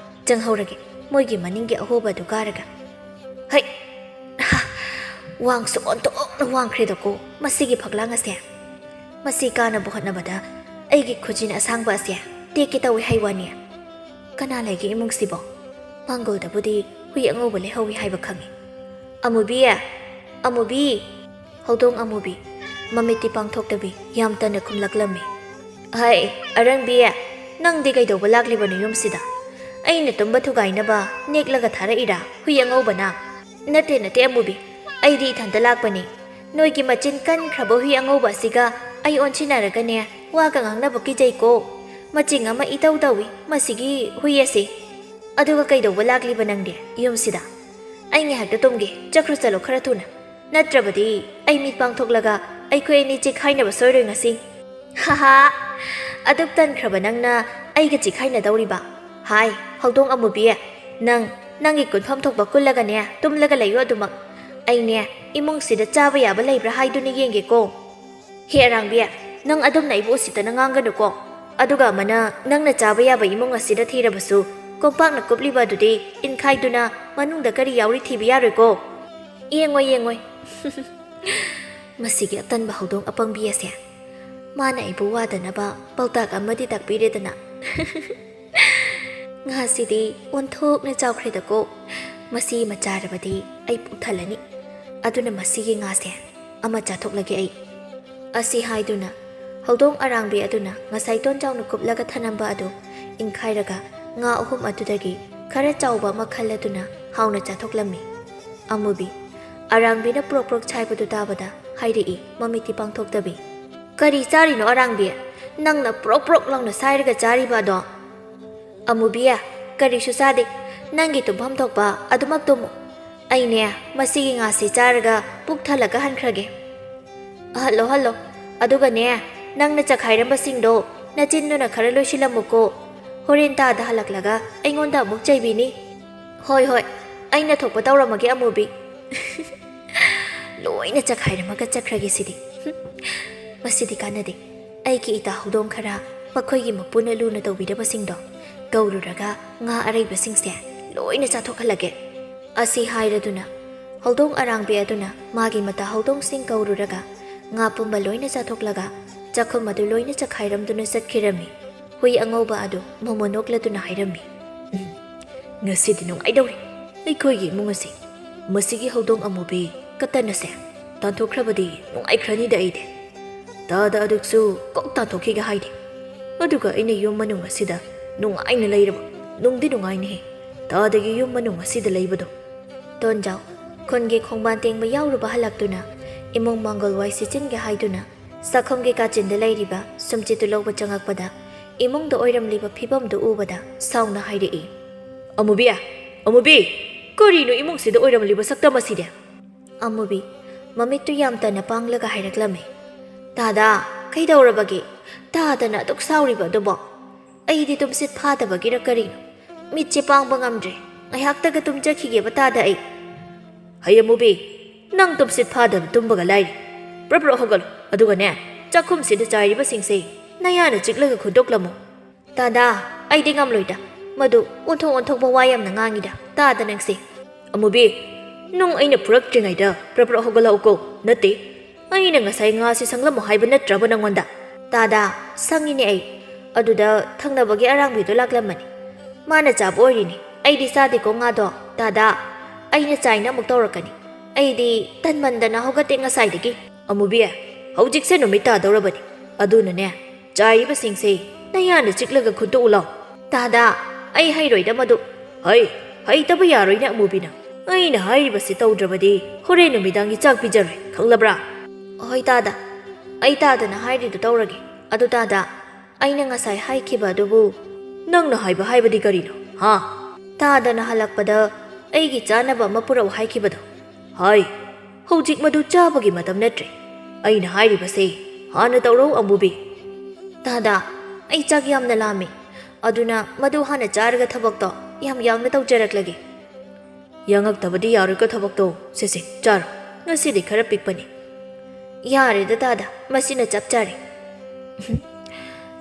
ꯆꯪꯍꯧꯔꯒꯦ ꯃꯣꯏꯒꯤ ꯃꯅꯤꯡꯒꯤ ꯑꯍꯣꯕꯗꯨ ꯀꯥꯔꯒ꯫ ꯍꯩ! ꯍꯥ! ꯋꯥꯡꯁꯨ ꯑꯣꯟꯊꯣꯛꯅ ꯋꯥꯡꯈ꯭ꯔꯦꯗꯀꯣ ꯃꯁꯤꯒꯤ ꯐꯛꯂꯥꯡ ꯑꯁꯦ꯫ ꯃꯁꯤ ꯀꯥꯅꯕ ꯍꯣꯠꯅꯕꯗ ꯑꯩꯒꯤ ꯈꯨꯖꯤꯟ ꯑꯁꯥꯡꯕ ꯑꯁꯦ ꯇꯦꯛꯀꯦ ꯇꯧꯏ ꯍꯥꯏ ꯋꯥꯅꯤ꯫ ꯀꯅꯥ ꯂꯩꯒꯦ ꯏꯃꯨꯡꯁꯤꯕꯣ? ꯃꯥꯡꯒꯣꯜꯗꯕꯨꯗꯤ ꯍꯨꯏ ꯑꯉꯧꯕ ꯂꯩꯍꯧꯏ ꯍꯥꯏꯕ ꯈꯪꯏ꯫ ꯑꯃꯨꯕꯤ! ꯑꯃꯨꯕꯤ! ꯍꯧꯗꯣꯡ ꯑꯃꯨꯕꯤ ꯃꯃꯤꯠꯇꯤ ꯄꯥꯡꯊꯣꯛꯇꯕꯤ ꯌꯥꯝ ꯇꯟꯅ ꯈꯨꯝꯂꯛꯂꯝꯃꯤ꯫ ꯍꯩ, ꯑꯔꯪꯕꯤ, ꯅꯪꯗꯤ ꯀꯩꯗꯧꯕ ꯂꯥꯛꯂꯤꯕꯅꯣ ꯌꯨꯝꯁꯤꯗ? ꯑꯩꯅ ꯇꯨꯝꯕ ꯊꯨꯒꯥꯏꯅꯕ ꯅꯦꯛꯂꯒ ꯊꯥꯔꯛꯏꯔꯥ ꯍꯨꯏ ꯑꯉꯧꯕꯅ? ꯅꯠꯇꯦ, ꯅꯠꯇꯦ ꯑꯃꯨꯕꯤ, ꯑꯩꯗꯤ ꯏꯊꯟꯇ ꯂꯥꯛꯄꯅꯤ꯫ ꯅꯣꯏꯒꯤ ꯃꯆꯤꯟ ꯀꯟꯈ꯭ꯔꯕ ꯍꯨꯏ ꯑꯉꯧꯕ ꯑꯁꯤꯒ ꯑꯩ ꯑꯣꯟꯁꯤꯟꯅꯔꯒꯅꯦ ꯋꯥꯒ ꯉꯥꯡꯅꯕ ꯀꯤꯖꯩꯀꯣ꯫ ꯃꯆꯤꯡ ꯑꯃ ꯏꯇꯧ ꯇꯧꯏ ꯃꯁꯤꯒꯤ ꯍꯨꯏ ꯑꯁꯤ꯫ ꯑꯗꯨꯒ ꯀꯩꯗꯧꯕ ꯂꯥꯛꯂꯤꯕ ꯅꯪꯗꯤ ꯌꯨꯝꯁꯤꯗ? ꯑꯩ ꯉꯥꯏꯍꯥꯛꯇ ꯇꯨꯝꯒꯦ, ꯆꯠꯈ꯭ꯔꯨ ꯆꯠꯂꯣ ꯈꯔ ꯊꯨꯅ꯫ ꯅꯠꯇ꯭ꯔꯕꯗꯤ ꯑꯩ ꯃꯤꯠ ꯄꯥꯡꯊꯣꯛꯂꯒ ꯑꯩꯈꯣꯏ ꯑꯅꯤ ꯆꯦꯛꯈꯥꯏꯅꯕ ꯁꯣꯏꯔꯣꯏ ꯉꯁꯤ꯫ ꯍꯥꯍꯥ! ꯑꯗꯨꯛ ꯇꯟꯈ꯭ꯔꯕ ꯅꯪꯅ ꯑꯩꯒ ꯆꯦꯛꯈꯥꯏꯅꯗꯧꯔꯤꯕ? ꯍꯥꯏ, ꯍꯧꯗꯣꯡ ꯑꯃꯨꯕꯤ, ꯅꯪ ꯅꯪꯒꯤ ꯀꯨꯟꯐꯝ ꯊꯣꯛꯄ ꯀꯨꯜꯂꯒꯅꯦ ꯇꯨꯝꯂꯒ ꯂꯩꯌꯨ ꯑꯗꯨꯃꯛ꯫ ꯑꯩꯅꯦ ꯏꯃꯨꯡꯁꯤꯗ ꯆꯥꯕ ꯌꯥꯕ ꯂꯩꯕ꯭ꯔꯥ ꯍꯥꯏꯗꯨꯅ ꯌꯦꯡꯒꯦꯀꯣ꯫ ꯍꯦ ꯑꯔꯥꯡꯕꯤ, ꯅꯪ ꯑꯗꯨꯝꯅ ꯑꯩꯕꯨ ꯎꯁꯤꯠꯇꯅ ꯉꯥꯡꯒꯅꯨꯀꯣ꯫ ꯑꯗꯨꯒ ꯑꯃꯅ ꯅꯪꯅ ꯆꯥꯕ ꯌꯥꯕ ꯏꯃꯨꯡ ꯑꯁꯤꯗ ꯊꯤꯔꯕꯁꯨ ꯀꯣꯝꯄꯥꯛꯅ ꯀꯨꯞꯂꯤꯕ ꯑꯗꯨꯗꯤ ꯏꯟꯈꯥꯏꯗꯨꯅ ꯃꯅꯨꯡꯗ ꯀꯔꯤ ꯌꯥꯎꯔꯤ ꯊꯤꯕ ꯌꯥꯔꯣꯏꯀꯣ꯫ ꯌꯦꯡꯉꯣꯏ, ꯌꯦꯡꯉꯣꯏ꯫ ꯃꯁꯤꯒꯤ ꯑꯇꯟꯕ ꯍꯧꯗꯣꯡ ꯑꯄꯪꯕꯤ ꯑꯁꯦ꯫ ꯃꯥꯅ ꯑꯩꯕꯨ ꯋꯥꯗꯅꯕ ꯄꯥꯎꯇꯥꯛ ꯑꯃꯗꯤ ꯇꯥꯛꯄꯤꯔꯦꯗꯅ꯫ ꯉꯥꯁꯤꯗꯤ ꯑꯣꯟꯊꯣꯛꯅ ꯆꯥꯎꯈ꯭ꯔꯦꯗꯀꯣ꯫ ꯃꯁꯤ ꯑꯃ ꯆꯥꯔꯕꯗꯤ ꯑꯩ ꯄꯨꯛ ꯊꯜꯂꯅꯤ꯫ ꯑꯗꯨꯅ ꯃꯁꯤꯒꯤ ꯉꯥꯁꯦ ꯑꯃ ꯆꯥꯊꯣꯛꯂꯒꯦ ꯑꯩ꯫ ꯑꯁꯤ ꯍꯥꯏꯗꯨꯅ ꯍꯧꯗꯣꯡ ꯑꯔꯥꯡꯕꯤ ꯑꯗꯨꯅ ꯉꯁꯥꯏ ꯇꯣꯟꯖꯥꯎꯅ ꯀꯨꯞꯂꯒ ꯊꯅꯝꯕ ꯑꯗꯨ ꯏꯟꯈꯥꯏꯔꯒ ꯉꯥ ꯑꯍꯨꯝ ꯑꯗꯨꯗꯒꯤ ꯈꯔ ꯆꯥꯎꯕ ꯑꯃ ꯈꯜꯂꯗꯨꯅ ꯍꯥꯎꯅ ꯆꯥꯊꯣꯛꯂꯝꯃꯤ꯫ ꯑꯃꯨꯕꯤ, ꯑꯔꯥꯡꯕꯤꯅ ꯄ꯭ꯔꯣꯛ ꯄ꯭ꯔꯣꯛ ꯁꯥꯏꯕꯗꯨ ꯇꯥꯕꯗ ꯍꯥꯏꯔꯛꯏ, ꯃꯃꯤꯠꯇꯤ ꯄꯥꯡꯊꯣꯛꯇꯕꯤ꯫ "ꯀꯔꯤ ꯆꯥꯔꯤꯅꯣ ꯑꯔꯥꯡꯕꯤ? ꯅꯪꯅ ꯄ꯭ꯔꯣꯛ ꯄ꯭ꯔꯣꯛ ꯂꯥꯎꯅ ꯁꯥꯏꯔꯒ ꯆꯥꯔꯤꯕ ꯑꯗꯣ?" "ꯑꯃꯨꯕꯤ, ꯀꯔꯤꯁꯨ ꯆꯥꯗꯦ꯫ ꯅꯪꯒꯤ ꯇꯨꯝꯐꯝ ꯊꯣꯛꯄ ꯑꯗꯨꯃꯛ ꯇꯨꯝꯃꯨ꯫ ꯑꯩꯅꯦ, ꯃꯁꯤꯒꯤ ꯉꯥꯁꯤ ꯆꯥꯔꯒ ꯄꯨꯛ ꯊꯜꯂꯒ ꯍꯟꯈ꯭ꯔꯒꯦ꯫ Hello, hello. ꯑꯗꯨꯒꯅꯦ, ꯅꯪꯅ ꯆꯈꯥꯏꯔꯝꯕꯁꯤꯡꯗꯣ ꯅꯆꯤꯟꯗꯨꯅ ꯈꯔ ꯂꯣꯏꯁꯤꯜꯂꯝꯃꯨꯀꯣ꯫ ꯍꯣꯔꯦꯟ ꯇꯥꯗ ꯍꯜꯂꯛꯂꯒ ꯑꯩꯉꯣꯟꯗ ꯑꯃꯨꯛ ꯆꯩꯕꯤꯅꯤ꯫" "ꯍꯣꯏ, ꯍꯣꯏ, ꯑꯩꯅ ꯊꯣꯛꯄ ꯇꯧꯔꯝꯃꯒꯦ, ꯑꯃꯨꯕꯤ꯫" "ꯂꯣꯏꯅ ꯆꯈꯥꯏꯔꯝꯃꯒ ꯆꯠꯈ꯭ꯔꯒꯦ ꯁꯤꯗꯤ꯫ ꯃꯁꯤꯗꯤ ꯀꯥꯟꯅꯗꯦ꯫ ꯑꯩꯒꯤ ꯏꯇꯥ ꯍꯧꯗꯣꯡ ꯈꯔ, ꯃꯈꯣꯏꯒꯤ ꯃꯄꯨꯅ ꯂꯨꯅ ꯇꯧꯕꯤꯗꯕꯁꯤꯡꯗꯣ ꯀꯧꯔꯨꯔꯒ ꯉꯥ ꯑꯔꯩꯕꯁꯤꯡꯁꯦ ꯂꯣꯏꯅ ꯆꯥꯊꯣꯛꯍꯜꯂꯒꯦ꯫" ꯑꯁꯤ ꯍꯥꯏꯔꯗꯨꯅ ꯍꯧꯗꯣꯡ ꯑꯔꯥꯡꯕꯤ ꯑꯗꯨꯅ ꯃꯥꯒꯤ ꯃꯇꯥ ꯍꯧꯗꯣꯡꯁꯤꯡ ꯀꯧꯔꯨꯔꯒ ꯉꯥ ꯄꯨꯝꯕ ꯂꯣꯏꯅ ꯆꯥꯊꯣꯛꯂꯒ ꯆꯥꯛꯈꯨꯝ ꯑꯗꯨ ꯂꯣꯏꯅ ꯆꯈꯥꯏꯔꯝꯗꯨꯅ ꯆꯠꯈꯤꯔꯝꯃꯤ꯫ ꯍꯨꯏ ꯑꯉꯧꯕ ꯑꯗꯨ ꯃꯣꯃꯣ ꯅꯣꯛꯂꯗꯨꯅ ꯍꯥꯏꯔꯝꯃꯤ, "ꯎꯝ, ꯉꯁꯤꯗꯤ ꯅꯨꯡꯉꯥꯏꯗꯧꯔꯤ ꯑꯩꯈꯣꯏꯒꯤ ꯏꯃꯨꯡ ꯑꯁꯤ꯫ ꯃꯁꯤꯒꯤ ꯍꯧꯗꯣꯡ ꯑꯃꯨꯕꯤ ꯀꯇꯟ ꯑꯁꯦ ꯇꯥꯟꯊꯣꯛꯈ꯭ꯔꯕꯗꯤ ꯅꯨꯡꯉꯥꯏꯈ꯭ꯔꯅꯤꯗ ꯑꯩꯗꯤ꯫ ꯇꯥꯗ ꯑꯗꯨꯁꯨ ꯀꯣꯛ ꯇꯥꯟꯊꯣꯛꯈꯤꯒꯦ ꯍꯥꯏꯗꯦ꯫ ꯑꯗꯨꯒ ꯑꯩꯅ ꯌꯨꯝ ꯃꯅꯨꯡ ꯑꯁꯤꯗ ꯅꯨꯡꯉꯥꯏꯅ ꯂꯩꯔꯕ꯫ ꯅꯨꯡꯗꯤ ꯅꯨꯡꯉꯥꯏꯅꯤꯍꯦ ꯇꯥꯗꯒꯤ ꯌꯨꯝ ꯃꯅꯨꯡ ꯑꯁꯤꯗ ꯂꯩꯕꯗꯣ꯫" ꯇꯣꯟꯖꯥꯎ, ꯈꯨꯟꯒꯤ ꯈꯣꯡꯕꯥꯟ ꯇꯦꯡꯕ ꯌꯥꯎꯔꯨꯕ ꯍꯜꯂꯛꯇꯨꯅ ꯏꯃꯨꯡ ꯃꯥꯡꯒꯣꯜ ꯋꯥꯏ ꯁꯤꯠꯆꯤꯟꯒꯦ ꯍꯥꯏꯗꯨꯅ ꯆꯥꯛꯈꯨꯝꯒꯤ ꯀꯥꯆꯤꯟꯗ ꯂꯩꯔꯤꯕ ꯁꯨꯝꯆꯤꯠꯇꯨ ꯂꯧꯕ ꯆꯪꯉꯛꯄꯗ ꯏꯃꯨꯡꯗ ꯑꯣꯏꯔꯝꯂꯤꯕ ꯐꯤꯕꯝꯗꯨ ꯎꯕꯗ ꯁꯥꯎꯅ ꯍꯥꯏꯔꯛꯏ, "ꯑꯃꯨꯕꯤ! ꯑꯃꯨꯕꯤ! ꯀꯔꯤꯅꯣ ꯏꯃꯨꯡꯁꯤꯗ ꯑꯣꯏꯔꯝꯂꯤꯕ ꯁꯛꯇꯝ ꯑꯁꯤꯗꯤ?" ꯑꯃꯨꯕꯤ, ꯃꯃꯤꯠꯇꯨ ꯌꯥꯝ ꯇꯟꯅ ꯄꯥꯡꯂꯒ ꯍꯥꯏꯔꯛꯂꯝꯃꯤ, "ꯇꯥꯗꯥ, ꯀꯩꯗꯧꯔꯕꯒꯦ? ꯇꯥꯗꯅ ꯑꯗꯨꯛ ꯁꯥꯎꯔꯤꯕ ꯑꯗꯨꯕꯣ? ꯑꯩꯗꯤ ꯇꯨꯝꯁꯤꯠ ꯐꯥꯗꯕꯒꯤꯔ ꯀꯔꯤꯅꯣ? ꯃꯤꯠꯁꯦ ꯄꯥꯡꯕ ꯉꯝꯗ꯭ꯔꯦ꯫ ꯉꯥꯏꯍꯥꯛꯇꯒ ꯇꯨꯝꯖꯈꯤꯒꯦꯕ ꯇꯥꯗ ꯑꯩ꯫" "ꯍꯩ ꯑꯃꯨꯕꯤ, ꯅꯪ ꯇꯨꯝꯁꯤꯠ ꯐꯥꯗꯕ ꯇꯨꯝꯕꯒ ꯂꯥꯏꯔꯤ꯫ ꯄ꯭ꯔꯞ ꯄ꯭ꯔꯞ ꯍꯧꯒꯠꯂꯨ, ꯑꯗꯨꯒꯅꯦ, ꯆꯥꯛꯈꯨꯝꯁꯤꯗ ꯆꯥꯏꯔꯤꯕꯁꯤꯡꯁꯦ ꯅꯌꯥꯅ ꯆꯤꯛꯂꯒ ꯈꯨꯟꯗꯣꯛꯂꯝꯃꯨ꯫" "ꯇꯥꯗꯥ, ꯑꯩꯗꯤ ꯉꯝꯂꯣꯏꯗ꯫ ꯃꯗꯨ ꯑꯣꯟꯊꯣꯛ ꯑꯣꯟꯊꯣꯛꯄ ꯋꯥ ꯌꯥꯝꯅ ꯉꯥꯡꯉꯤꯗ ꯇꯥꯗ ꯅꯪꯁꯦ꯫" "ꯑꯃꯨꯕꯤ, ꯅꯨꯡ ꯑꯩꯅ ꯐꯨꯔꯛꯇ꯭ꯔꯤꯉꯩꯗ ꯄ꯭ꯔꯞ ꯄ꯭ꯔꯞ ꯍꯧꯒꯠꯂꯛꯎꯀꯣ꯫ ꯅꯠꯇꯦ, ꯑꯩꯅ ꯉꯁꯥꯏ ꯉꯥꯁꯤ ꯁꯪꯂꯝꯃꯣ ꯍꯥꯏꯕ ꯅꯠꯇ꯭ꯔꯕ ꯅꯪꯉꯣꯟꯗ?" "ꯇꯥꯗꯥ, ꯁꯪꯉꯤꯅꯦ ꯑꯩ꯫ ꯑꯗꯨꯗ ꯊꯪꯅꯕꯒꯤ ꯑꯔꯥꯡꯕꯤꯗꯣ ꯂꯥꯛꯂꯝꯃꯅꯤ꯫ ꯃꯥꯅ ꯆꯥꯕ ꯑꯣꯏꯔꯤꯅꯤ꯫ ꯑꯩꯗꯤ ꯆꯥꯗꯦꯀꯣ ꯉꯥꯗꯣ꯫ ꯇꯥꯗꯥ, ꯑꯩꯅ ꯆꯥꯏꯅ ꯑꯃꯨꯛ ꯇꯧꯔꯛꯀꯅꯤ꯫ ꯑꯩꯗꯤ ꯇꯟꯃꯟꯗꯅ ꯍꯧꯒꯠꯇꯦ ꯉꯁꯥꯏꯗꯒꯤ꯫" "ꯑꯃꯨꯕꯤ, ꯍꯧꯖꯤꯛꯁꯦ ꯅꯨꯃꯤꯠ ꯇꯥꯗꯧꯔꯕꯅꯤ꯫ ꯑꯗꯨꯅꯅꯦ, ꯆꯥꯏꯔꯤꯕꯁꯤꯡꯁꯦ ꯅꯌꯥꯅ ꯆꯤꯛꯂꯒ ꯈꯨꯟꯇꯣꯛꯎ ꯂꯥꯎ꯫ ꯇꯥꯗ, ꯑꯩ ꯍꯩꯔꯣꯏꯗ ꯃꯗꯨ꯫ ꯍꯩ, ꯍꯩꯇꯕ ꯌꯥꯔꯣꯏꯅꯦ ꯑꯃꯨꯕꯤꯅ꯫ ꯑꯩꯅ ꯍꯥꯏꯔꯤꯕꯁꯤ ꯇꯧꯗ꯭ꯔꯕꯗꯤ ꯍꯣꯔꯦꯟ ꯅꯨꯃꯤꯗꯥꯡꯒꯤ ꯆꯥꯛ ꯄꯤꯖꯔꯣꯏ, ꯈꯪꯂꯕ꯭ꯔꯥ? ꯍꯣꯏ ꯇꯥꯗ, ꯑꯩ ꯇꯥꯗꯅ ꯍꯥꯏꯔꯤꯗꯨ ꯇꯧꯔꯒꯦ꯫ ꯑꯗꯨ ꯇꯥꯗ, ꯑꯩꯅ ꯉꯁꯥꯏ ꯍꯥꯏꯈꯤꯕ ꯑꯗꯨꯕꯨ? ꯅꯪꯅ ꯍꯥꯏꯕ ꯍꯥꯏꯕꯗꯤ ꯀꯔꯤꯅꯣ, ꯍꯥ? ꯇꯥꯗꯅ ꯍꯜꯂꯛꯄꯗ ꯑꯩꯒꯤ ꯆꯥꯅꯕ ꯑꯃ ꯄꯨꯔꯛꯎ ꯍꯥꯏꯈꯤꯕꯗꯣ꯫ ꯍꯥꯏ, ꯍꯧꯖꯤꯛ ꯃꯗꯨ ꯆꯥꯕꯒꯤ ꯃꯇꯝ ꯅꯠꯇ꯭ꯔꯦ꯫ ꯑꯩꯅ ꯍꯥꯏꯔꯤꯕꯁꯦ ꯍꯥꯟꯅ ꯇꯧꯔꯧ ꯑꯃꯨꯕꯤ꯫ ꯇꯥꯗ, ꯑꯩ ꯆꯥꯛ ꯌꯥꯝꯅ ꯂꯥꯝꯃꯤ꯫ ꯑꯗꯨꯅ ꯃꯗꯨ ꯍꯥꯟꯅ ꯆꯥꯔꯒ ꯊꯕꯛꯇꯣ ꯌꯥꯝ ꯌꯥꯡꯅ ꯇꯧꯖꯔꯛꯂꯒꯦ꯫ ꯌꯥꯡꯉꯛꯇꯕꯗꯤ ꯌꯥꯔꯣꯏꯀꯣ ꯊꯕꯛꯇꯣ꯫ ꯁꯦ ꯁꯦ, ꯆꯥꯔꯣ꯫ ꯉꯁꯤꯗꯤ ꯈꯔ ꯄꯤꯛꯄꯅꯤ꯫ ꯌꯥꯔꯦꯗ ꯇꯥꯗ, ꯃꯁꯤꯅ ꯆꯞ ꯆꯥꯔꯦ꯫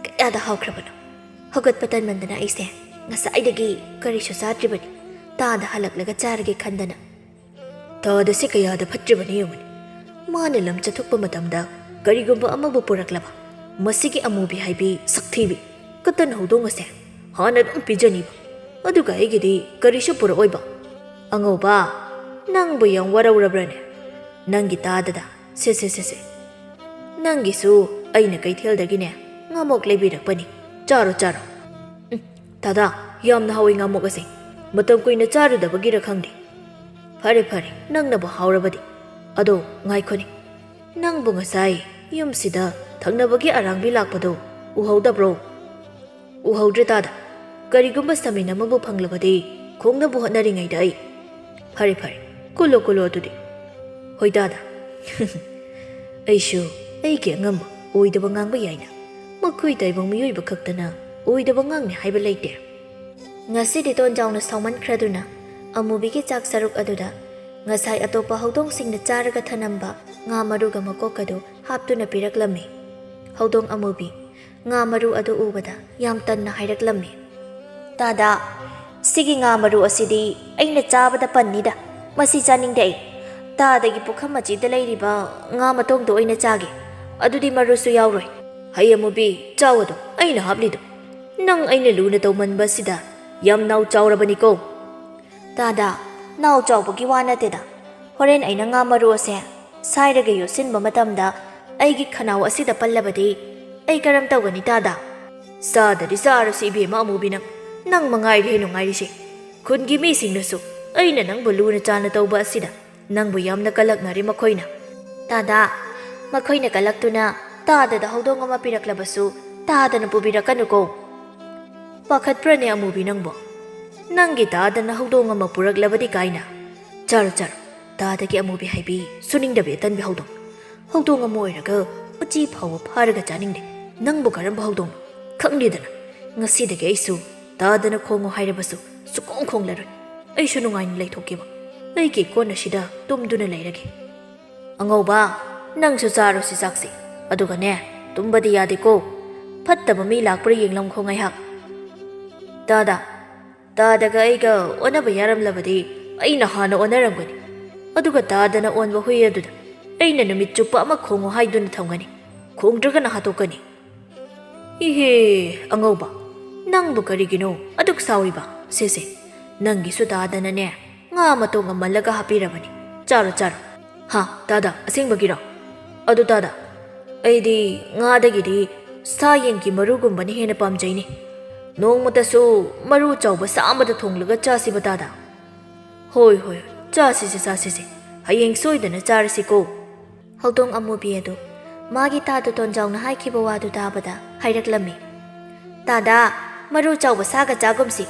ꯀꯌꯥꯗ ꯍꯥꯎꯈ꯭ꯔꯕꯅꯣ꯫ ꯍꯧꯒꯠꯄ ꯇꯟꯃꯟꯗꯅ ꯑꯩꯁꯦ ꯉꯁꯥꯏꯗꯒꯤ ꯀꯔꯤꯁꯨ ꯆꯥꯗ꯭ꯔꯤꯕꯅꯤ꯫ ꯇꯥꯗ ꯍꯜꯂꯛꯂꯒ ꯆꯥꯔꯒꯦ ꯈꯟꯗꯅ꯫ ꯇꯥꯗꯁꯦ ꯀꯌꯥꯗ ꯐꯠꯇ꯭ꯔꯤꯕꯅꯤ ꯌꯦꯡꯉꯨꯅꯦ꯫ ꯃꯥꯅ ꯂꯝ ꯆꯠꯊꯣꯛꯄ ꯃꯇꯝꯗ ꯀꯔꯤꯒꯨꯝꯕ ꯑꯃꯕꯨ ꯄꯨꯔꯛꯂꯕ, ꯃꯁꯤꯒꯤ ꯑꯃꯨꯕꯤ ꯍꯥꯏꯕꯤ ꯁꯛꯊꯤꯕꯤ ꯀꯇꯟ ꯍꯧꯗꯣꯡ ꯑꯁꯦ ꯍꯥꯟꯅ ꯑꯗꯨꯝ ꯄꯤꯖꯅꯤꯕ꯫ ꯑꯗꯨꯒ ꯑꯩꯒꯤꯗꯤ ꯀꯔꯤꯁꯨ ꯄꯨꯔꯛꯑꯣꯏꯕ꯫ ꯑꯉꯧꯕ, ꯅꯪꯕꯨ ꯌꯥꯝ ꯋꯥꯔꯧꯔꯕ꯭ꯔꯅꯦ? ꯅꯪꯒꯤ ꯇꯥꯗꯗ꯫ ꯁꯦ, ꯁꯦ, ꯁꯦ, ꯁꯦ꯫ ꯅꯪꯒꯤꯁꯨ ꯑꯩꯅ ꯀꯩꯊꯦꯜꯗꯒꯤꯅꯦ ꯉꯥꯃꯣꯛ ꯂꯩꯕꯤꯔꯛꯄꯅꯤ꯫ ꯆꯥꯔꯣ, ꯆꯥꯔꯣ꯫ ꯎꯝ, ꯇꯥꯗꯥ, ꯌꯥꯝꯅ ꯍꯥꯎꯏ ꯉꯥꯃꯣꯛ ꯑꯁꯦ꯫ ꯃꯇꯝ ꯀꯨꯏꯅ ꯆꯥꯔꯨꯗꯕꯒꯤꯔ ꯈꯪꯗꯦ꯫ ꯐꯔꯦ, ꯐꯔꯦ, ꯅꯪꯅꯕꯨ ꯍꯥꯎꯔꯕꯗꯤ꯫ ꯑꯗꯣ ꯉꯥꯏꯈꯣꯅꯦ, ꯅꯪꯕꯨ ꯉꯁꯥꯏ ꯌꯨꯝꯁꯤꯗ ꯊꯪꯅꯕꯒꯤ ꯑꯔꯥꯡꯕꯤ ꯂꯥꯛꯄꯗꯣ ꯎꯍꯧꯗꯕ꯭ꯔꯣ? ꯎꯍꯧꯗ꯭ꯔꯦ ꯇꯥꯗ꯫ ꯀꯔꯤꯒꯨꯝꯕ ꯁꯃꯤꯟ ꯑꯃꯕꯨ ꯐꯪꯂꯕꯗꯤ ꯈꯣꯡꯅꯕ ꯍꯣꯠꯅꯔꯤꯉꯩꯗ ꯑꯩ꯫ ꯐꯔꯦ, ꯐꯔꯦ, ꯀꯨꯜꯂꯣ, ꯀꯨꯜꯂꯣ ꯑꯗꯨꯗꯤ꯫ ꯍꯣꯏ ꯇꯥꯗ꯫ ꯑꯩꯁꯨ ꯑꯩꯒꯤ ꯑꯉꯝꯕ ꯑꯣꯏꯗꯕ ꯉꯥꯡꯕ ꯌꯥꯏꯅ꯫ ꯃꯈꯣꯏ ꯇꯥꯏꯕꯪ ꯃꯤꯑꯣꯏꯕ ꯈꯛꯇꯅ ꯑꯣꯏꯗꯕ ꯉꯥꯡꯅꯤ ꯍꯥꯏꯕ ꯂꯩꯇꯦ꯫ ꯉꯁꯤꯗꯤ ꯇꯣꯟꯖꯥꯎꯅ ꯁꯥꯎꯃꯟꯈ꯭ꯔꯗꯨꯅ ꯑꯃꯨꯕꯤꯒꯤ ꯆꯥꯛ ꯁꯔꯨꯛ ꯑꯗꯨꯗ ꯉꯁꯥꯏ ꯑꯇꯣꯞꯄ ꯍꯧꯗꯣꯡꯁꯤꯡꯅ ꯆꯥꯔꯒ ꯊꯅꯝꯕ ꯉꯥ ꯃꯔꯨꯒ ꯃꯀꯣꯛ ꯑꯗꯨ ꯍꯥꯞꯇꯨꯅ ꯄꯤꯔꯛꯂꯝꯃꯤ꯫ ꯍꯧꯗꯣꯡ ꯑꯃꯨꯕꯤ ꯉꯥ ꯃꯔꯨ ꯑꯗꯨ ꯎꯕꯗ ꯌꯥꯝ ꯇꯟꯅ ꯍꯥꯏꯔꯛꯂꯝꯃꯤ꯫ ꯇꯥꯗ, ꯁꯤꯒꯤ ꯉꯥ ꯃꯔꯨ ꯑꯁꯤꯗꯤ ꯑꯩꯅ ꯆꯥꯕꯗ ꯄꯟꯅꯤꯗ꯫ ꯃꯁꯤ ꯆꯥꯅꯤꯡꯗꯦ ꯑꯩ꯫ ꯇꯥꯗꯒꯤ ꯄꯨꯈꯝ ꯃꯆꯤꯗ ꯂꯩꯔꯤꯕ ꯉꯥ ꯃꯇꯣꯡꯗꯣ ꯑꯣꯏꯅ ꯆꯥꯒꯦ꯫ ꯑꯗꯨꯗꯤ ꯃꯔꯨꯁꯨ ꯌꯥꯎꯔꯣꯏ꯫ ꯍꯩ ꯑꯃꯨꯕꯤ, ꯆꯥꯎ ꯑꯗꯣ, ꯑꯩꯅ ꯍꯥꯞꯂꯤꯗꯣ꯫ ꯅꯪ ꯑꯩꯅ ꯂꯨꯅ ꯇꯧꯃꯟꯕꯁꯤꯗ ꯌꯥꯝ ꯅꯥꯎ ꯆꯥꯎꯔꯕꯅꯤꯀꯣ꯫ ꯇꯥꯗ, ꯅꯥꯎ ꯆꯥꯎꯕꯒꯤ ꯋꯥ ꯅꯠꯇꯦꯗ꯫ ꯍꯣꯔꯦꯟ ꯑꯩꯅ ꯉꯥ ꯃꯔꯨ ꯑꯁꯦ ꯁꯥꯏꯔꯒ ꯌꯣꯠꯁꯤꯟꯕ ꯃꯇꯝꯗ ꯑꯩꯒꯤ ꯈꯅꯥꯎ ꯑꯁꯤꯗ ꯄꯜꯂꯕꯗꯤ ꯑꯩ ꯀꯔꯝ ꯇꯧꯒꯅꯤ ꯇꯥꯗ? ꯆꯥꯗꯗꯤ ꯆꯥꯔꯁꯤ ꯏꯕꯦꯝꯃ ꯑꯃꯨꯕꯤ ꯅꯪ꯫ ꯅꯪ ꯃꯉꯥꯏꯔꯦ ꯅꯨꯡꯉꯥꯏꯔꯤꯁꯦ꯫ ꯈꯨꯟꯒꯤ ꯃꯤꯁꯤꯡꯅꯁꯨ ꯑꯩꯅ ꯅꯪꯕꯨ ꯂꯨꯅ ꯆꯥꯅ ꯇꯧꯕ ꯑꯁꯤꯗ ꯅꯪꯕꯨ ꯌꯥꯝꯅ ꯀꯂꯛꯅꯔꯦ ꯃꯈꯣꯏꯅ꯫ ꯇꯥꯗ, ꯃꯈꯣꯏꯅ ꯀꯂꯛꯇꯨꯅ ꯇꯥꯗꯗ ꯍꯧꯗꯣꯡ ꯑꯃ ꯄꯤꯔꯛꯂꯕꯁꯨ ꯇꯥꯗꯅ ꯄꯨꯕꯤꯔꯛꯀꯅꯨꯀꯣ꯫ ꯄꯥꯈꯠꯄ꯭ꯔꯅꯦ ꯑꯃꯨꯕꯤ ꯅꯪꯕꯣ? ꯅꯪꯒꯤ ꯇꯥꯗꯅ ꯍꯧꯗꯣꯡ ꯑꯃ ꯄꯨꯔꯛꯂꯕꯗꯤ ꯀꯥꯏꯅ? ꯆꯥꯔꯣ ꯆꯥꯔꯣ, ꯇꯥꯗꯒꯤ ꯑꯃꯨꯕꯤ ꯍꯥꯏꯕꯤ ꯁꯨꯅꯤꯡꯗꯕꯤ ꯑꯇꯟꯕꯤ ꯍꯧꯗꯣꯡ꯫ ꯍꯧꯗꯣꯡ ꯑꯃ ꯑꯣꯏꯔꯒ ꯎꯆꯤ ꯐꯥꯎꯕ ꯐꯥꯔꯒ ꯆꯥꯅꯤꯡꯗꯦ꯫ ꯅꯪꯕꯨ ꯀꯔꯝꯕ ꯍꯧꯗꯣꯡꯅꯣ? ꯈꯪꯗꯦꯗꯅ꯫ ꯉꯁꯤꯗꯒꯤ ꯑꯩꯁꯨ ꯇꯥꯗꯅ ꯈꯣꯡꯉꯨ ꯍꯥꯏꯔꯕꯁꯨ ꯁꯨꯛꯈꯣꯡ ꯈꯣꯡꯂꯔꯣꯏ꯫ ꯑꯩꯁꯨ ꯅꯨꯡꯉꯥꯏꯅ ꯂꯩꯊꯣꯛꯀꯦꯕ꯫ ꯑꯩꯒꯤ ꯀꯣꯟ ꯑꯁꯤꯗ ꯇꯨꯝꯗꯨꯅ ꯂꯩꯔꯒꯦ꯫ ꯑꯉꯧꯕ, ꯅꯪꯁꯨ ꯆꯥꯔꯣꯁꯤ ꯆꯥꯛꯁꯤ꯫ ꯑꯗꯨꯒꯅꯦ, ꯇꯨꯝꯕꯗꯤ ꯌꯥꯗꯦꯀꯣ꯫ ꯐꯠꯇꯕ ꯃꯤ ꯂꯥꯛꯄ꯭ꯔꯥ ꯌꯦꯡꯂꯝꯈꯣ ꯉꯥꯏꯍꯥꯛ꯫ ꯇꯥꯗ, ꯇꯥꯗꯒ ꯑꯩꯒ ꯑꯣꯟꯅꯕ ꯌꯥꯔꯝꯂꯕꯗꯤ ꯑꯩꯅ ꯍꯥꯟꯅ ꯑꯣꯟꯅꯔꯝꯒꯅꯤ꯫ ꯑꯗꯨꯒ ꯇꯥꯗꯅ ꯑꯣꯟꯕ ꯍꯨꯏ ꯑꯗꯨꯗ ꯑꯩꯅ ꯅꯨꯃꯤꯠ ꯆꯨꯞꯄ ꯑꯃ ꯈꯣꯡꯉꯨ ꯍꯥꯏꯗꯨꯅ ꯊꯝꯒꯅꯤ꯫ ꯈꯣꯡꯗ꯭ꯔꯒꯅ ꯍꯥꯠꯇꯣꯛꯀꯅꯤ꯫ ꯏꯍꯦ, ꯑꯉꯧꯕ, ꯅꯪꯕꯨ ꯀꯔꯤꯒꯤꯅꯣ ꯑꯗꯨꯛ ꯁꯥꯎꯔꯤꯕ? ꯁꯦ ꯁꯦ, ꯅꯪꯒꯤꯁꯨ ꯇꯥꯗꯅꯅꯦ, ꯉꯥ ꯃꯇꯣꯡ ꯑꯃꯜꯂꯒ ꯍꯥꯞꯄꯤꯔꯕꯅꯤ꯫ ꯆꯥꯔꯣ, ꯆꯥꯔꯣ꯫ ꯍꯥ, ꯇꯥꯗ, ꯑꯁꯦꯡꯕꯒꯤꯔꯣ? ꯑꯗꯨ ꯇꯥꯗ, ꯑꯩꯗꯤ ꯉꯥꯗꯒꯤꯗꯤ ꯁꯥ ꯌꯦꯟꯒꯤ ꯃꯔꯨꯒꯨꯝꯕꯅ ꯍꯦꯟꯅ ꯄꯥꯝꯖꯩꯅꯦ꯫ ꯅꯣꯡꯃꯇꯁꯨ ꯃꯔꯨ ꯆꯥꯎꯕ ꯁꯥ ꯑꯃꯗ ꯊꯣꯡꯂꯒ ꯆꯥꯁꯤꯕ ꯇꯥꯗ꯫ ꯍꯣꯏ, ꯍꯣꯏ, ꯆꯥꯁꯤꯁꯦ, ꯆꯥꯁꯤꯁꯦ꯫ ꯍꯌꯦꯡ ꯁꯣꯏꯗꯅ ꯆꯥꯔꯁꯤꯀꯣ꯫ ꯍꯧꯗꯣꯡ ꯑꯃꯨꯕꯤ ꯑꯗꯨ ꯃꯥꯒꯤ ꯇꯥꯗ ꯇꯣꯟꯖꯥꯎꯅ ꯍꯥꯏꯈꯤꯕ ꯋꯥꯗꯨ ꯇꯥꯕꯗ ꯍꯥꯏꯔꯛꯂꯝꯃꯤ, "ꯇꯥꯗ, ꯃꯔꯨ ꯆꯥꯎꯕ ꯁꯥꯒ ꯆꯥꯒꯨꯝꯁꯤ꯫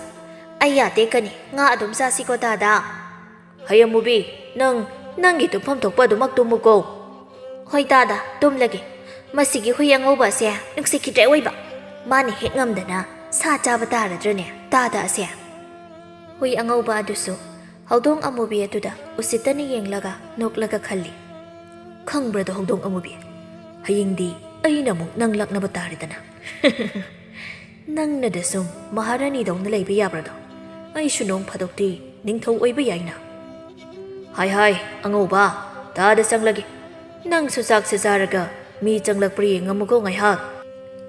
ꯑꯩ ꯌꯥ ꯇꯦꯛꯀꯅꯤ, ꯉꯥ ꯑꯗꯨꯝ ꯆꯥꯁꯤꯀꯣ ꯇꯥꯗ꯫" "ꯍꯩ ꯑꯃꯨꯕꯤ, ꯅꯪ ꯅꯪꯒꯤ ꯇꯨꯝꯐꯝ ꯊꯣꯛꯄ ꯑꯗꯨꯃꯛ ꯇꯨꯝꯃꯨꯀꯣ꯫" "ꯍꯣꯏ ꯇꯥꯗ, ꯇꯨꯝꯂꯒꯦ꯫ ꯃꯁꯤꯒꯤ ꯍꯨꯏ ꯑꯉꯧꯕ ꯑꯁꯦ ꯅꯨꯡꯁꯤꯈꯤꯗ꯭ꯔꯦ ꯑꯣꯏꯕ꯫ ꯃꯥꯅ ꯍꯦꯛ ꯉꯝꯗꯅ ꯁꯥ ꯆꯥꯕ ꯇꯥꯔꯗ꯭ꯔꯅꯦ ꯇꯥꯗ ꯑꯁꯦ?" ꯍꯨꯏ ꯑꯉꯧꯕ ꯑꯗꯨꯁꯨ ꯍꯧꯗꯣꯡ ꯑꯃꯨꯕꯤ ꯑꯗꯨꯗ ꯎꯁꯤꯠꯇꯅ ꯌꯦꯡꯂꯒ ꯅꯣꯛꯂꯒ ꯈꯜꯂꯤ, "ꯈꯪꯕ꯭ꯔꯗꯣ ꯍꯧꯗꯣꯡ ꯑꯃꯨꯕꯤ, ꯍꯌꯦꯡꯗꯤ ꯑꯩꯅ ꯑꯃꯨꯛ ꯅꯪ ꯂꯛꯅꯕ ꯇꯥꯔꯦꯗꯅ꯫" "ꯅꯪꯅꯗ ꯁꯨꯝ ꯃꯍꯥꯔꯥꯅꯤꯗꯧꯅ ꯂꯩꯕ ꯌꯥꯕ꯭ꯔꯗꯣ? ꯑꯩꯁꯨ ꯅꯣꯡ ꯐꯥꯗꯣꯛꯇꯤ ꯅꯤꯡꯊꯧ ꯑꯣꯏꯕ ꯌꯥꯏꯅ꯫" "ꯍꯥꯏ ꯍꯥꯏ, ꯑꯉꯧꯕ, ꯇꯥꯗ ꯆꯪꯂꯒꯦ꯫ ꯅꯪꯁꯨ ꯆꯥꯛꯁꯦ ꯆꯥꯔꯒ ꯃꯤ ꯆꯪꯂꯛꯄ꯭ꯔꯥ ꯌꯦꯡꯉꯝꯃꯨꯀꯣ ꯉꯥꯏꯍꯥꯛ꯫"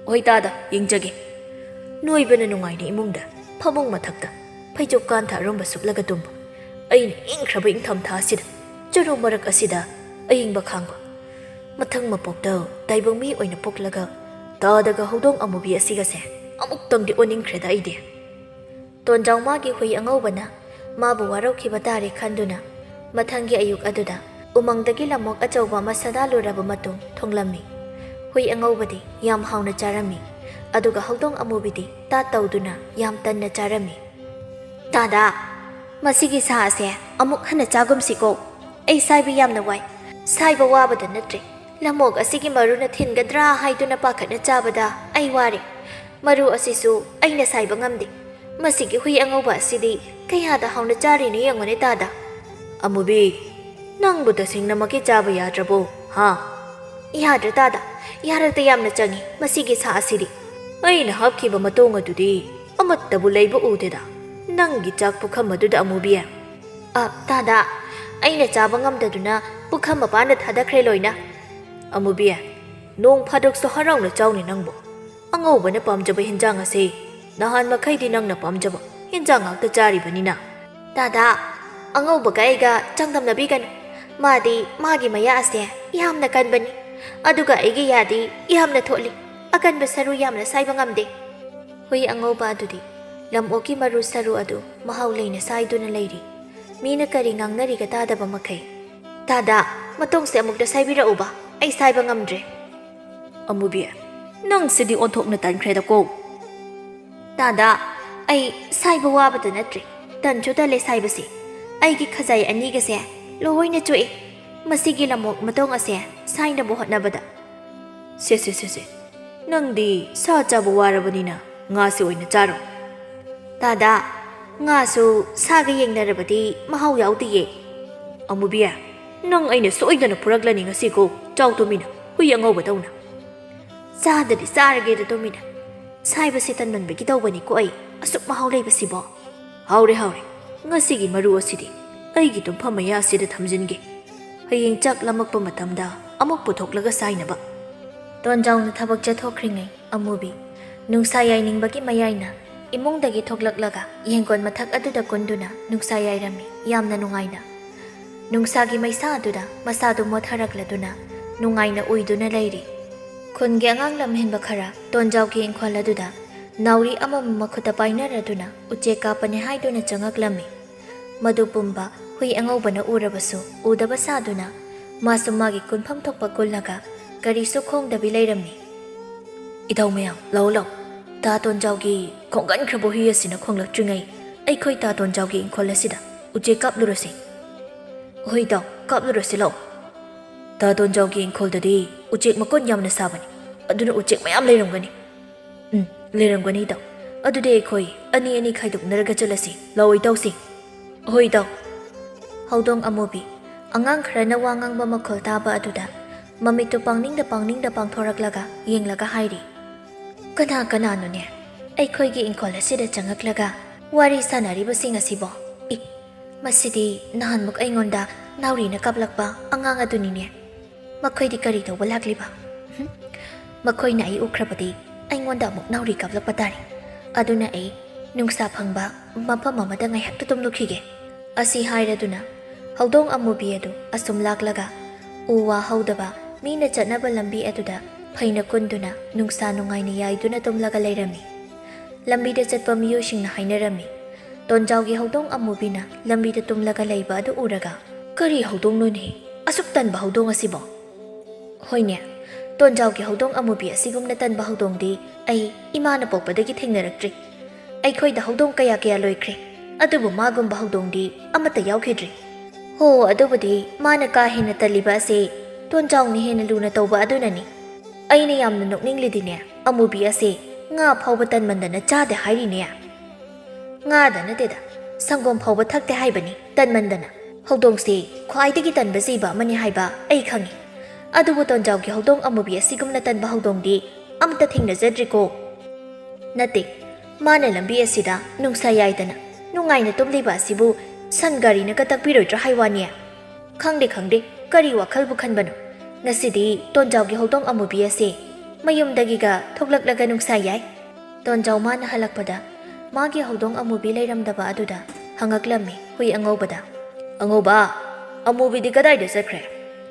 "ꯍꯣꯏ ꯇꯥꯗ, ꯌꯦꯡꯖꯒꯦ꯫" ꯅꯣꯏꯕꯅ ꯅꯨꯡꯉꯥꯏꯅ ꯏꯃꯨꯡꯗ ꯐꯃꯨꯡ ꯃꯊꯛꯇ ꯐꯩꯖꯨꯞ ꯀꯥꯟꯊ ꯑꯔꯨꯝꯕ ꯁꯨꯞꯂꯒ ꯇꯨꯝꯕ꯫ ꯑꯩꯅ ꯏꯪꯈ꯭ꯔꯕ ꯏꯪꯊꯝꯊꯥ ꯑꯁꯤꯗ ꯆꯔꯨ ꯃꯔꯛ ꯑꯁꯤꯗ ꯑꯏꯪꯕ ꯈꯥꯡꯕ꯫ ꯃꯊꯪ ꯃꯄꯣꯛꯇ ꯇꯥꯏꯕꯪ ꯃꯤ ꯑꯣꯏꯅ ꯄꯣꯛꯂꯒ ꯇꯥꯗꯒ ꯍꯧꯗꯣꯡ ꯑꯃꯨꯕꯤ ꯑꯁꯤꯒꯁꯦ ꯑꯃꯨꯛꯇꯪꯗꯤ ꯑꯣꯟꯅꯤꯡꯈ꯭ꯔꯦꯗ ꯑꯩꯗꯤ꯫ ꯇꯣꯟꯖꯥꯎ ꯃꯥꯒꯤ ꯍꯨꯏ ꯑꯉꯧꯕꯅ ꯃꯥꯕꯨ ꯋꯥꯔꯧꯈꯤꯕ ꯇꯥꯔꯦ ꯈꯟꯗꯨꯅ ꯃꯊꯪꯒꯤ ꯑꯌꯨꯛ ꯑꯗꯨꯗ ꯎꯃꯪꯗꯒꯤ ꯂꯝꯑꯣꯛ ꯑꯆꯧꯕ ꯑꯃ ꯁꯅꯥ ꯂꯨꯔꯕ ꯃꯇꯨꯝ ꯊꯣꯡꯂꯝꯃꯤ꯫ ꯍꯨꯏ ꯑꯉꯧꯕꯗꯤ ꯌꯥꯝ ꯍꯥꯎꯅ ꯆꯥꯔꯝꯃꯤ, ꯑꯗꯨꯒ ꯍꯧꯗꯣꯡ ꯑꯃꯨꯕꯤꯗꯤ ꯇꯥꯠ ꯇꯧꯗꯨꯅ ꯌꯥꯝ ꯇꯟꯅ ꯆꯥꯔꯝꯃꯤ꯫ "ꯇꯥꯗꯥ, ꯃꯁꯤꯒꯤ ꯁꯥ ꯑꯁꯦ ꯑꯃꯨꯛ ꯍꯟꯅ ꯆꯥꯒꯨꯝꯁꯤꯀꯣ꯫ ꯑꯩ ꯁꯥꯏꯕ ꯌꯥꯝꯅ ꯋꯥꯏ꯫ ꯁꯥꯏꯕ ꯋꯥꯕꯗ ꯅꯠꯇ꯭ꯔꯦ, ꯂꯝꯑꯣꯛ ꯑꯁꯤꯒꯤ ꯃꯔꯨꯅ ꯊꯤꯟꯒꯗ꯭ꯔꯥ ꯍꯥꯏꯗꯨꯅ ꯄꯥꯈꯠꯅ ꯆꯥꯕꯗ ꯑꯩ ꯋꯥꯔꯦ꯫ ꯃꯔꯨ ꯑꯁꯤꯁꯨ ꯑꯩꯅ ꯁꯥꯏꯕ ꯉꯝꯗꯦ꯫ ꯃꯁꯤꯒꯤ ꯍꯨꯏ ꯑꯉꯧꯕ ꯑꯁꯤꯗꯤ ꯀꯌꯥꯗ ꯍꯥꯎꯅ ꯆꯥꯔꯤꯅꯣ ꯌꯦꯡꯉꯨꯅꯦ ꯇꯥꯗꯥ꯫" "ꯑꯃꯨꯕꯤ, ꯅꯪꯕꯨ ꯇꯁꯦꯡꯅꯃꯛꯀꯤ ꯆꯥꯕ ꯌꯥꯗ꯭ꯔꯕꯣ, ꯍꯥ?" "ꯌꯥꯗ꯭ꯔꯦ ꯇꯥꯗꯥ, ꯌꯥꯔꯛꯇ ꯌꯥꯝꯅ ꯆꯪꯉꯤ ꯃꯁꯤꯒꯤ ꯁꯥ ꯑꯁꯤꯗꯤ꯫" "ꯑꯩꯅ ꯍꯥꯞꯈꯤꯕ ꯃꯇꯣꯡ ꯑꯗꯨꯗꯤ ꯑꯃꯠꯇꯕꯨ ꯂꯩꯕ ꯎꯗꯦꯗ, ꯅꯪꯒꯤ ꯆꯥꯛ ꯄꯨꯈꯝ ꯑꯗꯨꯗ ꯑꯃꯨꯕꯤ꯫" "ꯑ, ꯇꯥꯗꯥ, ꯑꯩꯅ ꯆꯥꯕ ꯉꯝꯗꯗꯨꯅ ꯄꯨꯈꯝ ꯃꯄꯥꯟꯗ ꯊꯥꯗꯈ꯭ꯔꯦ ꯂꯣꯏꯅ꯫" "ꯑꯃꯨꯕꯤ, ꯅꯣꯡ ꯐꯥꯗꯣꯛꯁꯨ ꯍꯔꯥꯎꯅ ꯆꯥꯎꯅꯦ ꯅꯪꯕꯨ꯫ ꯑꯉꯧꯕꯅ ꯄꯥꯝꯖꯕ ꯍꯤꯟꯖꯥꯡ ꯑꯁꯦ ꯅꯍꯥꯟ ꯃꯈꯩꯗꯤ ꯅꯪꯅ ꯄꯥꯝꯖꯕ ꯍꯤꯟꯖꯥꯡ ꯉꯥꯛꯇ ꯆꯥꯔꯤꯕꯅꯤꯅ꯫" "ꯇꯥꯗꯥ, ꯑꯉꯧꯕꯒ ꯑꯩꯒ ꯆꯥꯡꯗꯝꯅꯕꯤꯒꯅꯨ꯫ ꯃꯥꯗꯤ ꯃꯥꯒꯤ ꯃꯌꯥ ꯑꯁꯦ ꯌꯥꯝꯅ ꯀꯟꯕꯅꯤ, ꯑꯗꯨꯒ ꯑꯩꯒꯤ ꯌꯥꯗꯤ ꯌꯥꯝꯅ ꯊꯣꯠꯂꯤ꯫ ꯑꯀꯟꯕ ꯁꯔꯨ ꯌꯥꯝꯅ ꯁꯥꯏꯕ ꯉꯝꯗꯦ꯫" ꯍꯨꯏ ꯑꯉꯧꯕ ꯑꯗꯨꯗꯤ ꯂꯝꯑꯣꯛꯀꯤ ꯃꯔꯨ ꯁꯔꯨ ꯑꯗꯨ ꯃꯍꯥꯎ ꯂꯩꯅ ꯁꯥꯏꯗꯨꯅ ꯂꯩꯔꯤ꯫ ꯃꯤꯅ ꯀꯔꯤ ꯉꯥꯡꯅꯔꯤꯒ ꯇꯥꯗꯕ ꯃꯈꯩ꯫ "ꯇꯥꯗꯥ, ꯃꯇꯣꯡꯁꯦ ꯑꯃꯨꯛꯇ ꯁꯥꯏꯕꯤꯔꯛꯎꯕ, ꯑꯩ ꯁꯥꯏꯕ ꯉꯝꯗ꯭ꯔꯦ꯫" "ꯑꯃꯨꯕꯤ, ꯅꯪꯁꯤꯗꯤ ꯑꯣꯟꯊꯣꯛꯅ ꯇꯟꯈ꯭ꯔꯦꯗꯀꯣ꯫" "ꯇꯥꯗꯥ, ꯑꯩ ꯁꯥꯏꯕ ꯋꯥꯕꯗ ꯅꯠꯇ꯭ꯔꯦ, ꯇꯟꯁꯨ ꯇꯜꯂꯦ ꯁꯥꯏꯕꯁꯦ꯫ ꯑꯩꯒꯤ ꯈꯖꯥꯏ ꯑꯅꯤꯒꯁꯦ ꯂꯣꯏꯅ ꯆꯣꯛꯑꯦ ꯃꯁꯤꯒꯤ ꯂꯝꯑꯣꯛ ꯃꯇꯣꯡ ꯑꯁꯦ ꯁꯥꯏꯅꯕ ꯍꯣꯠꯅꯕꯗ꯫" "ꯁꯦ, ꯁꯦ, ꯁꯦ, ꯁꯦ, ꯅꯪꯗꯤ ꯁꯥ ꯆꯥꯕ ꯋꯥꯔꯕꯅꯤꯅ ꯉꯥꯁꯤ ꯑꯣꯏꯅ ꯆꯥꯔꯣ꯫" "ꯇꯥꯗꯥ, ꯉꯥꯁꯨ ꯁꯥꯒ ꯌꯦꯡꯅꯔꯕꯗꯤ ꯃꯍꯥꯎ ꯌꯥꯎꯗꯤꯌꯦ꯫" "ꯑꯃꯨꯕꯤ, ꯅꯪ ꯑꯩꯅ ꯁꯣꯏꯗꯅ ꯐꯨꯔꯛꯂꯅꯤ ꯉꯁꯤꯀꯣ꯫ ꯆꯥꯎ ꯇꯨꯃꯤꯟꯅ, ꯍꯨꯏ ꯑꯉꯧꯕꯗꯧꯅ꯫" "ꯆꯥꯗꯗꯤ ꯆꯥꯔꯒꯦꯗ ꯇꯨꯃꯤꯟꯅ꯫ ꯁꯥꯏꯕꯁꯦ ꯇꯟꯃꯟꯕꯒꯤ ꯇꯧꯕꯅꯤꯀꯣ ꯑꯩ, ꯑꯁꯨꯛ ꯃꯍꯥꯎ ꯂꯩꯕꯁꯤꯕꯣ꯫" "ꯍꯥꯎꯔꯦ, ꯍꯥꯎꯔꯦ꯫ ꯉꯁꯤꯒꯤ ꯃꯔꯨ ꯑꯁꯤꯗꯤ ꯑꯩꯒꯤ ꯇꯨꯝꯐꯝ ꯃꯌꯥ ꯑꯁꯤꯗ ꯊꯝꯖꯤꯟꯒꯦ꯫ ꯍꯌꯦꯡ ꯆꯥꯛ ꯂꯥꯝꯃꯛꯄ ꯃꯇꯝꯗ ꯑꯃꯨꯛ ꯄꯨꯊꯣꯛꯂꯒ ꯁꯥꯏꯅꯕ꯫" ꯇꯣꯟꯖꯥꯎꯅ ꯊꯕꯛ ꯆꯠꯊꯣꯛꯈ꯭ꯔꯤꯉꯩ ꯑꯃꯨꯕꯤ ꯅꯨꯡꯁꯥ ꯌꯥꯏꯅꯤꯡꯕꯒꯤ ꯃꯌꯥꯏꯅ ꯏꯃꯨꯡꯗꯒꯤ ꯊꯣꯛꯂꯛꯂꯒ ꯌꯦꯡꯒꯣꯟ ꯃꯊꯛ ꯑꯗꯨꯗ ꯀꯨꯟꯗꯨꯅ ꯅꯨꯡꯁꯥ ꯌꯥꯏꯔꯝꯃꯤ ꯌꯥꯝꯅ ꯅꯨꯡꯉꯥꯏꯅ꯫ ꯅꯨꯡꯁꯥꯒꯤ ꯃꯩꯁꯥ ꯑꯗꯨꯗ ꯃꯁꯥꯗꯨ ꯃꯣꯠꯊꯔꯛꯂꯗꯨꯅ ꯅꯨꯡꯉꯥꯏꯅ ꯎꯏꯗꯨꯅ ꯂꯩꯔꯤ꯫ ꯈꯨꯟꯒꯤ ꯑꯉꯥꯡ ꯂꯝꯍꯦꯟꯕ ꯈꯔ ꯇꯣꯟꯖꯥꯎꯒꯤ ꯏꯪꯈꯣꯜ ꯑꯗꯨꯗ ꯅꯥꯎꯔꯤ ꯑꯃꯃꯝ ꯃꯈꯨꯠꯇ ꯄꯥꯏꯅꯔꯗꯨꯅ ꯎꯆꯦꯛ ꯀꯥꯞꯄꯅꯤ ꯍꯥꯏꯗꯨꯅ ꯆꯪꯉꯛꯂꯝꯃꯤ꯫ ꯃꯗꯨ ꯄꯨꯝꯕ ꯍꯨꯏ ꯑꯉꯧꯕꯅ ꯎꯔꯕꯁꯨ ꯎꯗꯕ ꯁꯥꯗꯨꯅ ꯃꯥꯁꯨ ꯃꯥꯒꯤ ꯀꯨꯟꯐꯝ ꯊꯣꯛꯄ ꯀꯨꯜꯂꯒ ꯀꯔꯤꯁꯨ ꯈꯣꯡꯗꯕꯤ ꯂꯩꯔꯝꯃꯤ꯫ "ꯏꯇꯥꯎ ꯃꯌꯥꯝ, ꯂꯥꯛꯑꯣ, ꯂꯥꯛꯑꯣ꯫ ꯇꯥ ꯇꯣꯟꯖꯥꯎꯒꯤ ꯈꯣꯡꯒꯟꯈ꯭ꯔꯕ ꯍꯨꯏ ꯑꯁꯤꯅ ꯈꯣꯡꯂꯛꯇ꯭ꯔꯤꯉꯩ ꯑꯩꯈꯣꯏ ꯇꯥ ꯇꯣꯟꯖꯥꯎꯒꯤ ꯏꯪꯈꯣꯜ ꯑꯁꯤꯗ ꯎꯆꯦꯛ ꯀꯥꯞꯂꯨꯔꯁꯤ꯫ ꯍꯣꯏ ꯏꯇꯥꯎ, ꯀꯥꯞꯂꯨꯔꯁꯤ, ꯂꯥꯛꯑꯣ꯫ ꯇꯥ ꯇꯣꯟꯖꯥꯎꯒꯤ ꯏꯪꯈꯣꯜꯗꯗꯤ ꯎꯆꯦꯛ ꯃꯀꯣꯟ ꯌꯥꯝꯅ ꯁꯥꯕꯅꯤ, ꯑꯗꯨꯅ ꯎꯆꯦꯛ ꯃꯌꯥꯝ ꯂꯩꯔꯝꯒꯅꯤ꯫" "ꯎꯝ, ꯂꯩꯔꯝꯒꯅꯤ ꯏꯇꯥꯎ꯫ ꯑꯗꯨꯗꯤ ꯑꯩꯈꯣꯏ ꯑꯅꯤ ꯑꯅꯤ ꯈꯥꯏꯗꯣꯛꯅꯔꯒ ꯆꯠꯂꯁꯤ꯫ ꯂꯥꯛꯑꯣ ꯏꯇꯥꯎꯁꯤꯡ꯫" "ꯍꯣꯏ ꯏꯇꯥꯎ꯫" ꯍꯧꯗꯣꯡ ꯑꯃꯨꯕꯤ ꯑꯉꯥꯡ ꯈꯔꯅ ꯋꯥ ꯉꯥꯡꯕ ꯃꯈꯣꯜ ꯇꯥꯕ ꯑꯗꯨꯗ ꯃꯃꯤꯠꯇꯨ ꯄꯥꯡꯅꯤꯡꯗ ꯄꯥꯡꯅꯤꯡꯗ ꯄꯥꯡꯊꯣꯔꯛꯂꯒ ꯌꯦꯡꯂꯒ ꯍꯥꯏꯔꯤ, "ꯀꯅꯥ ꯀꯅꯥꯅꯣꯅꯦ ꯑꯩꯈꯣꯏꯒꯤ ꯏꯪꯈꯣꯜ ꯑꯁꯤꯗ ꯆꯪꯉꯛꯂꯒ ꯋꯥꯔꯤ ꯁꯥꯟꯅꯔꯤꯕꯁꯤꯡ ꯑꯁꯤꯕꯣ? ꯏ, ꯃꯁꯤꯗꯤ ꯅꯍꯥꯟꯃꯨꯛ ꯑꯩꯉꯣꯟꯗ ꯅꯥꯎꯔꯤꯅ ꯀꯥꯞꯂꯛꯄ ꯑꯉꯥꯡ ꯑꯗꯨꯅꯤꯅꯦ꯫ ꯃꯈꯣꯏꯗꯤ ꯀꯔꯤ ꯇꯧꯕ ꯂꯥꯛꯂꯤꯕ? ꯍꯨꯝ? ꯃꯈꯣꯏꯅ ꯑꯩ ꯎꯈ꯭ꯔꯕꯗꯤ ꯑꯩꯉꯣꯟꯗ ꯑꯃꯨꯛ ꯅꯥꯎꯔꯤ ꯀꯥꯞꯂꯛꯄ ꯇꯥꯔꯦ꯫ ꯑꯗꯨꯅ ꯑꯩ ꯅꯨꯡꯁꯥ ꯐꯪꯕ ꯃꯐꯝ ꯑꯃꯗ ꯉꯥꯏꯍꯥꯛꯇ ꯇꯨꯝꯂꯨꯈꯤꯒꯦ꯫" ꯑꯁꯤ ꯍꯥꯏꯔꯗꯨꯅ ꯍꯧꯗꯣꯡ ꯑꯃꯨꯕꯤ ꯑꯗꯨ ꯑꯁꯨꯝ ꯂꯥꯛꯂꯒ ꯎ ꯋꯥ ꯍꯧꯗꯕ ꯃꯤꯅ ꯆꯠꯅꯕ ꯂꯝꯕꯤ ꯑꯗꯨꯗ ꯐꯩꯅ ꯀꯨꯟꯗꯨꯅ ꯅꯨꯡꯁꯥ ꯅꯨꯡꯉꯥꯏꯅ ꯌꯥꯏꯗꯨꯅ ꯇꯨꯝꯂꯒ ꯂꯩꯔꯝꯃꯤ꯫ ꯂꯝꯕꯤꯗ ꯆꯠꯄ ꯃꯤꯑꯣꯏꯁꯤꯡꯅ ꯍꯥꯏꯅꯔꯝꯃꯤ, ꯇꯣꯟꯖꯥꯎꯒꯤ ꯍꯧꯗꯣꯡ ꯑꯃꯨꯕꯤꯅ ꯂꯝꯕꯤꯗ ꯇꯨꯝꯂꯒ ꯂꯩꯕ ꯑꯗꯨ ꯎꯔꯒ, "ꯀꯔꯤ ꯍꯧꯗꯣꯡꯅꯣꯅꯦ? ꯑꯁꯨꯛ ꯇꯟꯕ ꯍꯧꯗꯣꯡ ꯑꯁꯤꯕꯣ?" "ꯍꯣꯏꯅꯦ, ꯇꯣꯟꯖꯥꯎꯒꯤ ꯍꯧꯗꯣꯡ ꯑꯃꯨꯕꯤ ꯑꯁꯤꯒꯨꯝꯅ ꯇꯟꯕ ꯍꯧꯗꯣꯡꯗꯤ ꯑꯩ ꯏꯃꯥꯅ ꯄꯣꯛꯄꯗꯒꯤ ꯊꯦꯡꯅꯔꯛꯇ꯭ꯔꯤ꯫ ꯑꯩꯈꯣꯏꯗ ꯍꯧꯗꯣꯡ ꯀꯌꯥ ꯀꯌꯥ ꯂꯣꯏꯈ꯭ꯔꯦ, ꯑꯗꯨꯕꯨ ꯃꯥꯒꯨꯝꯕ ꯍꯧꯗꯣꯡꯗꯤ ꯑꯃꯠꯇ ꯌꯥꯎꯈꯤꯗ꯭ꯔꯤ꯫" "ꯍꯣ, ꯑꯗꯨꯕꯨꯗꯤ ꯃꯥꯅ ꯀꯥ ꯍꯦꯟꯅ ꯇꯜꯂꯤꯕ ꯑꯁꯤ ꯇꯣꯟꯖꯥꯎꯅ ꯍꯦꯟꯅ ꯂꯨꯅ ꯇꯧꯕ ꯑꯗꯨꯅꯅꯤ꯫ ꯑꯩꯅ ꯌꯥꯝꯅ ꯅꯣꯛꯅꯤꯡꯂꯤꯗꯤꯅꯦ, ꯑꯃꯨꯕꯤ ꯑꯁꯤ ꯉꯥ ꯐꯥꯎꯕ ꯇꯟꯃꯟꯗꯅ ꯆꯥꯗꯦ ꯍꯥꯏꯔꯤꯅꯦ꯫" "ꯉꯥꯗ ꯅꯠꯇꯦꯗ, ꯁꯪꯒꯣꯝ ꯐꯥꯎꯕ ꯊꯛꯇꯦ ꯍꯥꯏꯕꯅꯤ ꯇꯟꯃꯟꯗꯅ꯫ ꯍꯧꯗꯣꯡꯁꯤ ꯈ꯭ꯋꯥꯏꯗꯒꯤ ꯇꯟꯕ ꯖꯤꯕ ꯑꯃꯅꯤ ꯍꯥꯏꯕ ꯑꯩ ꯈꯪꯏ꯫ ꯑꯗꯨꯕꯨ ꯇꯣꯟꯖꯥꯎꯒꯤ ꯍꯧꯗꯣꯡ ꯑꯃꯨꯕꯤ ꯑꯁꯤꯒꯨꯝꯅ ꯇꯟꯕ ꯍꯧꯗꯣꯡꯗꯤ ꯑꯃꯠꯇ ꯊꯦꯡꯅꯖꯗ꯭ꯔꯤꯀꯣ꯫" "ꯅꯠꯇꯦ, ꯃꯥꯅ ꯂꯝꯕꯤ ꯑꯁꯤꯗ ꯅꯨꯡꯁꯥ ꯌꯥꯏꯗꯅ ꯅꯨꯡꯉꯥꯏꯅ ꯇꯨꯝꯂꯤꯕ ꯑꯁꯤꯕꯨ ꯁꯟ ꯒꯥꯔꯤꯅꯒ ꯇꯛꯄꯤꯔꯣꯏꯗ꯭ꯔꯥ ꯍꯥꯏ ꯋꯥꯅꯤ꯫ ꯈꯪꯗꯦ, ꯈꯪꯗꯦ, ꯀꯔꯤ ꯋꯥꯈꯜꯕꯨ ꯈꯟꯕꯅꯣ? ꯉꯁꯤꯗꯤ ꯇꯣꯟꯖꯥꯎꯒꯤ ꯍꯧꯗꯣꯡ ꯑꯃꯨꯕꯤ ꯑꯁꯤ ꯃꯌꯨꯝꯗꯒꯤꯒ ꯊꯣꯛꯂꯛꯂꯒ ꯅꯨꯡꯁꯥ ꯌꯥꯏ꯫" ꯇꯣꯟꯖꯥꯎ ꯃꯥꯅ ꯍꯜꯂꯛꯄꯗ ꯃꯥꯒꯤ ꯍꯧꯗꯣꯡ ꯑꯃꯨꯕꯤ ꯂꯩꯔꯝꯗꯕ ꯑꯗꯨꯗ ꯍꯪꯉꯛꯂꯝꯃꯤ ꯍꯨꯏ ꯑꯉꯧꯕꯗ, "ꯑꯉꯧꯕ, ꯑꯃꯨꯕꯤꯗꯤ ꯀꯗꯥꯏꯗ ꯆꯠꯈ꯭ꯔꯦ?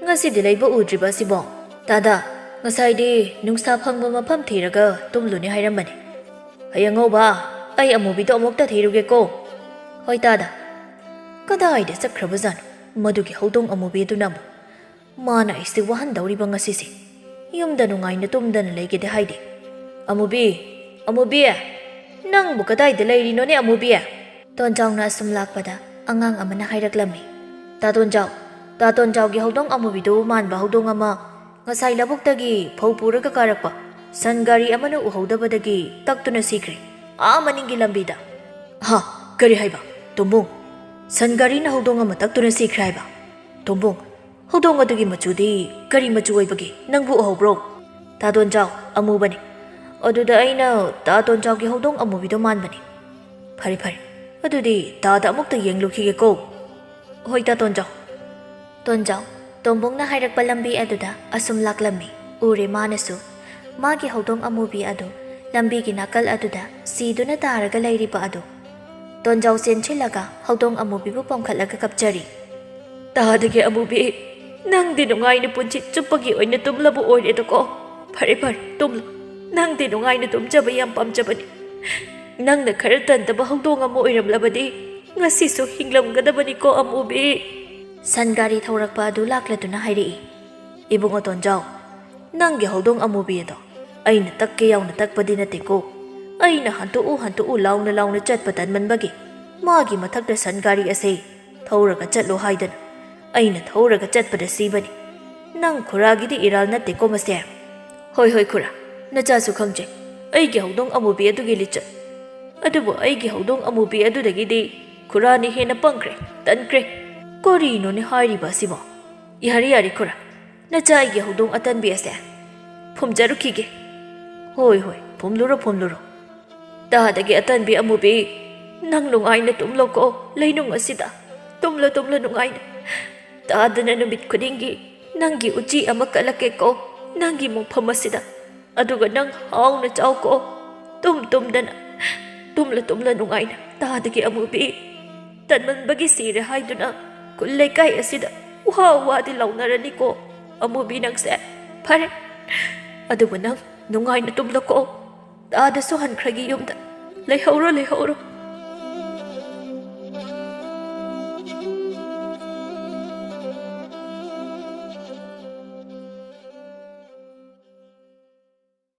"ꯉꯁꯤꯗꯤ ꯂꯩꯕ ꯎꯗ꯭ꯔꯤꯕ ꯑꯁꯤꯕꯣ? ꯇꯥꯗ, ꯉꯁꯥꯏꯗꯤ ꯅꯨꯡꯁꯥ ꯐꯪꯕ ꯃꯐꯝ ꯊꯤꯔꯒ ꯇꯨꯝꯂꯨꯅꯤ ꯍꯥꯏꯔꯝꯕꯅꯤ꯫ ꯍꯌꯦꯡ ꯉꯧꯕ, ꯑꯩ ꯑꯃꯨꯕꯤꯗꯣ ꯑꯃꯨꯛꯇ ꯊꯤꯔꯨꯒꯦꯀꯣ꯫" "ꯍꯣꯏ ꯇꯥꯗ꯫" ꯀꯗꯥꯏꯗ ꯆꯠꯈ꯭ꯔꯕꯖꯥꯠꯅꯣ ꯃꯗꯨꯒꯤ ꯍꯧꯗꯣꯡ ꯑꯃꯨꯕꯤꯗꯨꯅ ꯑꯃꯨꯛ? ꯃꯥꯅ ꯑꯩꯁꯦ ꯋꯥꯍꯟꯗꯧꯔꯤꯕ ꯉꯁꯤꯁꯦ꯫ ꯌꯨꯝꯗ ꯅꯨꯡꯉꯥꯏꯅ ꯇꯨꯝꯗꯅ ꯂꯩꯒꯦꯗꯤ ꯍꯥꯏꯗꯦ꯫ "ꯑꯃꯨꯕꯤ, ꯑꯃꯨꯕꯤ, ꯅꯪꯕꯨ ꯀꯗꯥꯏꯗ ꯂꯩꯔꯤꯅꯣꯅꯦ ꯑꯃꯨꯕꯤ?" ꯇꯣꯟꯖꯥꯎꯅ ꯑꯁꯨꯝ ꯂꯥꯛꯄꯗ ꯑꯉꯥꯡ ꯑꯃꯅ ꯍꯥꯏꯔꯛꯂꯝꯃꯤ꯫ "ꯇꯥ ꯇꯣꯟꯖꯥꯎ, ꯇꯥ ꯇꯣꯟꯖꯥꯎꯒꯤ ꯍꯧꯗꯣꯡ ꯑꯃꯨꯕꯤꯗꯨ ꯃꯥꯟꯕ ꯍꯧꯗꯣꯡ ꯑꯃ ꯉꯁꯥꯏ ꯂꯧꯕꯨꯛꯇꯒꯤ ꯐꯧ ꯄꯨꯔꯒ ꯀꯥꯔꯛꯄ ꯁꯟ ꯒꯥꯔꯤ ꯑꯃꯅ ꯎꯍꯧꯗꯕꯗꯒꯤ ꯇꯛꯇꯨꯅ ꯁꯤꯈ꯭ꯔꯦ, ꯑꯥ ꯃꯅꯤꯡꯒꯤ ꯂꯝꯕꯤꯗ꯫" "ꯍꯥ? ꯀꯔꯤ ꯍꯥꯏꯕ? ꯇꯣꯝꯕꯣꯡ, ꯁꯟ ꯒꯥꯔꯤꯅ ꯍꯧꯗꯣꯡ ꯑꯃ ꯇꯛꯇꯨꯅ ꯁꯤꯈ꯭ꯔꯦ ꯍꯥꯏꯕ? ꯇꯣꯝꯕꯣꯡ, ꯍꯧꯗꯣꯡ ꯑꯗꯨꯒꯤ ꯃꯆꯨꯗꯤ ꯀꯔꯤ ꯃꯆꯨ ꯑꯣꯏꯕꯒꯦ? ꯅꯪꯕꯨ ꯎꯍꯧꯕ꯭ꯔꯣ?" "ꯇꯥ ꯇꯣꯟꯖꯥꯎ, ꯑꯃꯨꯕꯅꯤ꯫" "ꯑꯗꯨꯗ ꯑꯩꯅ ꯇꯥ ꯇꯣꯟꯖꯥꯎꯒꯤ ꯍꯧꯗꯣꯡ ꯑꯃꯨꯕꯤꯗꯣ ꯃꯥꯟꯕꯅꯤ꯫" "ꯐꯔꯦ, ꯐꯔꯦ, ꯑꯗꯨꯗꯤ ꯇꯥꯗ ꯑꯃꯨꯛꯇ ꯌꯦꯡꯂꯨꯈꯤꯒꯦꯀꯣ꯫" "ꯍꯣꯏ, ꯇꯥ ꯇꯣꯟꯖꯥꯎ꯫" ꯇꯣꯟꯖꯥꯎ, ꯇꯣꯝꯕꯣꯡꯅ ꯍꯥꯏꯔꯛꯄ ꯂꯝꯕꯤ ꯑꯗꯨꯗ ꯑꯁꯨꯝ ꯂꯥꯛꯂꯝꯃꯤ꯫ ꯎꯔꯦ ꯃꯥꯅꯁꯨ꯫ ꯃꯥꯒꯤ ꯍꯧꯗꯣꯡ ꯑꯃꯨꯕꯤ ꯑꯗꯨ ꯂꯝꯕꯤꯒꯤ ꯅꯥꯀꯜ ꯑꯗꯨꯗ ꯁꯤꯗꯨꯅ ꯇꯥꯔꯒ ꯂꯩꯔꯤꯕ ꯑꯗꯨ꯫ ꯇꯣꯟꯖꯥꯎ ꯆꯦꯟꯁꯤꯜꯂꯒ ꯍꯧꯗꯣꯡ ꯑꯃꯨꯕꯤꯕꯨ ꯄꯣꯝꯈꯠꯂꯒ ꯀꯞꯆꯔꯤ꯫ "ꯇꯥꯗꯒꯤ ꯑꯃꯨꯕꯤ, ꯅꯪꯗꯤ ꯅꯨꯡꯉꯥꯏꯅ ꯄꯨꯟꯁꯤ ꯆꯨꯞꯄꯒꯤ ꯑꯣꯏꯅ ꯇꯨꯝꯂꯕ ꯑꯣꯏꯔꯦꯗꯀꯣ꯫ ꯐꯔꯦ, ꯐꯔꯦ, ꯇꯨꯝꯂꯨ꯫ ꯅꯪꯗꯤ ꯅꯨꯡꯉꯥꯏꯅ ꯇꯨꯝꯖꯕ ꯌꯥꯝ ꯄꯥꯝꯖꯕꯅꯤ꯫ ꯅꯪꯅ ꯈꯔ ꯇꯟꯗꯕ ꯍꯧꯗꯣꯡ ꯑꯃ ꯑꯣꯏꯔꯝꯂꯕꯗꯤ ꯉꯁꯤꯁꯨ ꯍꯤꯡꯂꯝꯒꯗꯕꯅꯤꯀꯣ ꯑꯃꯨꯕꯤ꯫" ꯁꯟ ꯒꯥꯔꯤ ꯊꯧꯔꯛꯄ ꯑꯗꯨ ꯂꯥꯛꯂꯗꯨꯅ ꯍꯥꯏꯔꯛꯏ꯫ "ꯏꯕꯨꯡꯉꯣ ꯇꯣꯟꯖꯥꯎ, ꯅꯪꯒꯤ ꯍꯧꯗꯣꯡ ꯑꯃꯨꯕꯤ ꯑꯗꯣ ꯑꯩꯅ ꯇꯛꯀꯦ ꯌꯥꯎꯅ ꯇꯛꯄꯗꯤ ꯅꯠꯇꯦꯀꯣ꯫ ꯑꯩꯅ ꯍꯟꯇꯣꯛꯎ, ꯍꯟꯇꯣꯛꯎ ꯂꯥꯎꯅ ꯂꯥꯎꯅ ꯆꯠꯄ ꯇꯟꯃꯟꯕꯒꯤ ꯃꯥꯒꯤ ꯃꯊꯛꯇ ꯁꯟ ꯒꯥꯔꯤ ꯑꯁꯦ ꯊꯧꯔꯒ ꯆꯠꯂꯣ ꯍꯥꯏꯗꯅ ꯑꯩꯅ ꯊꯧꯔꯒ ꯆꯠꯄꯗ ꯁꯤꯕꯅꯤ꯫ ꯅꯪ ꯈꯨꯔꯥꯒꯤꯗꯤ ꯏꯔꯥꯜ ꯅꯠꯇꯦꯀꯣ ꯃꯁꯦ?" "ꯍꯣꯏ, ꯍꯣꯏ ꯈꯨꯔꯥ, ꯅꯆꯥꯁꯨ ꯈꯪꯖꯩ ꯑꯩꯒꯤ ꯍꯧꯗꯣꯡ ꯑꯃꯨꯕꯤ ꯑꯗꯨꯒꯤ ꯂꯤꯆꯠ꯫ ꯑꯗꯨꯕꯨ ꯑꯩꯒꯤ ꯍꯧꯗꯣꯡ ꯑꯃꯨꯕꯤ ꯑꯗꯨꯗꯒꯤꯗꯤ ꯈꯨꯔꯥꯅ ꯍꯦꯟꯅ ꯄꯪꯈ꯭ꯔꯦ, ꯇꯟꯈ꯭ꯔꯦ꯫ ꯀꯔꯤꯅꯣꯅꯦ ꯍꯥꯏꯔꯤꯕ ꯑꯁꯤꯕꯣ? ꯌꯥꯔꯦ, ꯌꯥꯔꯦ ꯈꯨꯔꯥ, ꯅꯆꯥ ꯑꯩꯒꯤ ꯍꯧꯗꯣꯡ ꯑꯇꯟꯕꯤ ꯑꯁꯦ ꯐꯨꯝꯖꯔꯨꯈꯤꯒꯦ꯫ ꯍꯣꯏ, ꯍꯣꯏ, ꯐꯨꯝꯂꯨꯔꯣ, ꯐꯨꯝꯂꯨꯔꯣ꯫ ꯇꯥꯗꯒꯤ ꯑꯇꯟꯕꯤ ꯑꯃꯨꯕꯤ, ꯅꯪ ꯅꯨꯡꯉꯥꯏꯅ ꯇꯨꯝꯂꯣꯀꯣ ꯂꯩꯅꯨꯡ ꯑꯁꯤꯗ꯫ ꯇꯨꯝꯂꯣ, ꯇꯨꯝꯂꯣ ꯅꯨꯡꯉꯥꯏꯅ꯫ ꯇꯥꯗꯅ ꯅꯨꯃꯤꯠ ꯈꯨꯗꯤꯡꯒꯤ ꯅꯪꯒꯤ ꯎꯆꯤ ꯑꯃ ꯀꯠꯂꯛꯀꯦꯀꯣ ꯅꯪꯒꯤ ꯃꯣꯡꯐꯝ ꯑꯁꯤꯗ꯫ ꯑꯗꯨꯒ ꯅꯪ ꯍꯥꯎꯅ ꯆꯥꯎꯀꯣ, ꯇꯨꯝ ꯇꯨꯝꯗꯅ꯫ ꯇꯨꯝꯂꯣ, ꯇꯨꯝꯂꯣ ꯅꯨꯡꯉꯥꯏꯅ, ꯇꯥꯗꯒꯤ ꯑꯃꯨꯕꯤ꯫ ꯇꯟꯃꯟꯕꯒꯤ ꯁꯤꯔꯦ ꯍꯥꯏꯗꯨꯅ ꯈꯨꯜ ꯂꯩꯀꯥꯏ ꯑꯁꯤꯗ ꯋꯥ ꯋꯥꯗꯤ ꯂꯥꯎꯅꯔꯅꯤꯀꯣ ꯑꯃꯨꯕꯤ ꯅꯪꯁꯦ꯫ ꯐꯔꯦ, ꯑꯗꯨꯕꯨ ꯅꯪ ꯅꯨꯡꯉꯥꯏꯅ ꯇꯨꯝꯂꯣꯀꯣ꯫ ꯇꯥꯗꯁꯨ ꯍꯟꯈ꯭ꯔꯒꯦ ꯌꯨꯝꯗ꯫ ꯂꯩꯍꯧꯔꯣ, ꯂꯩꯍꯧꯔꯣ꯫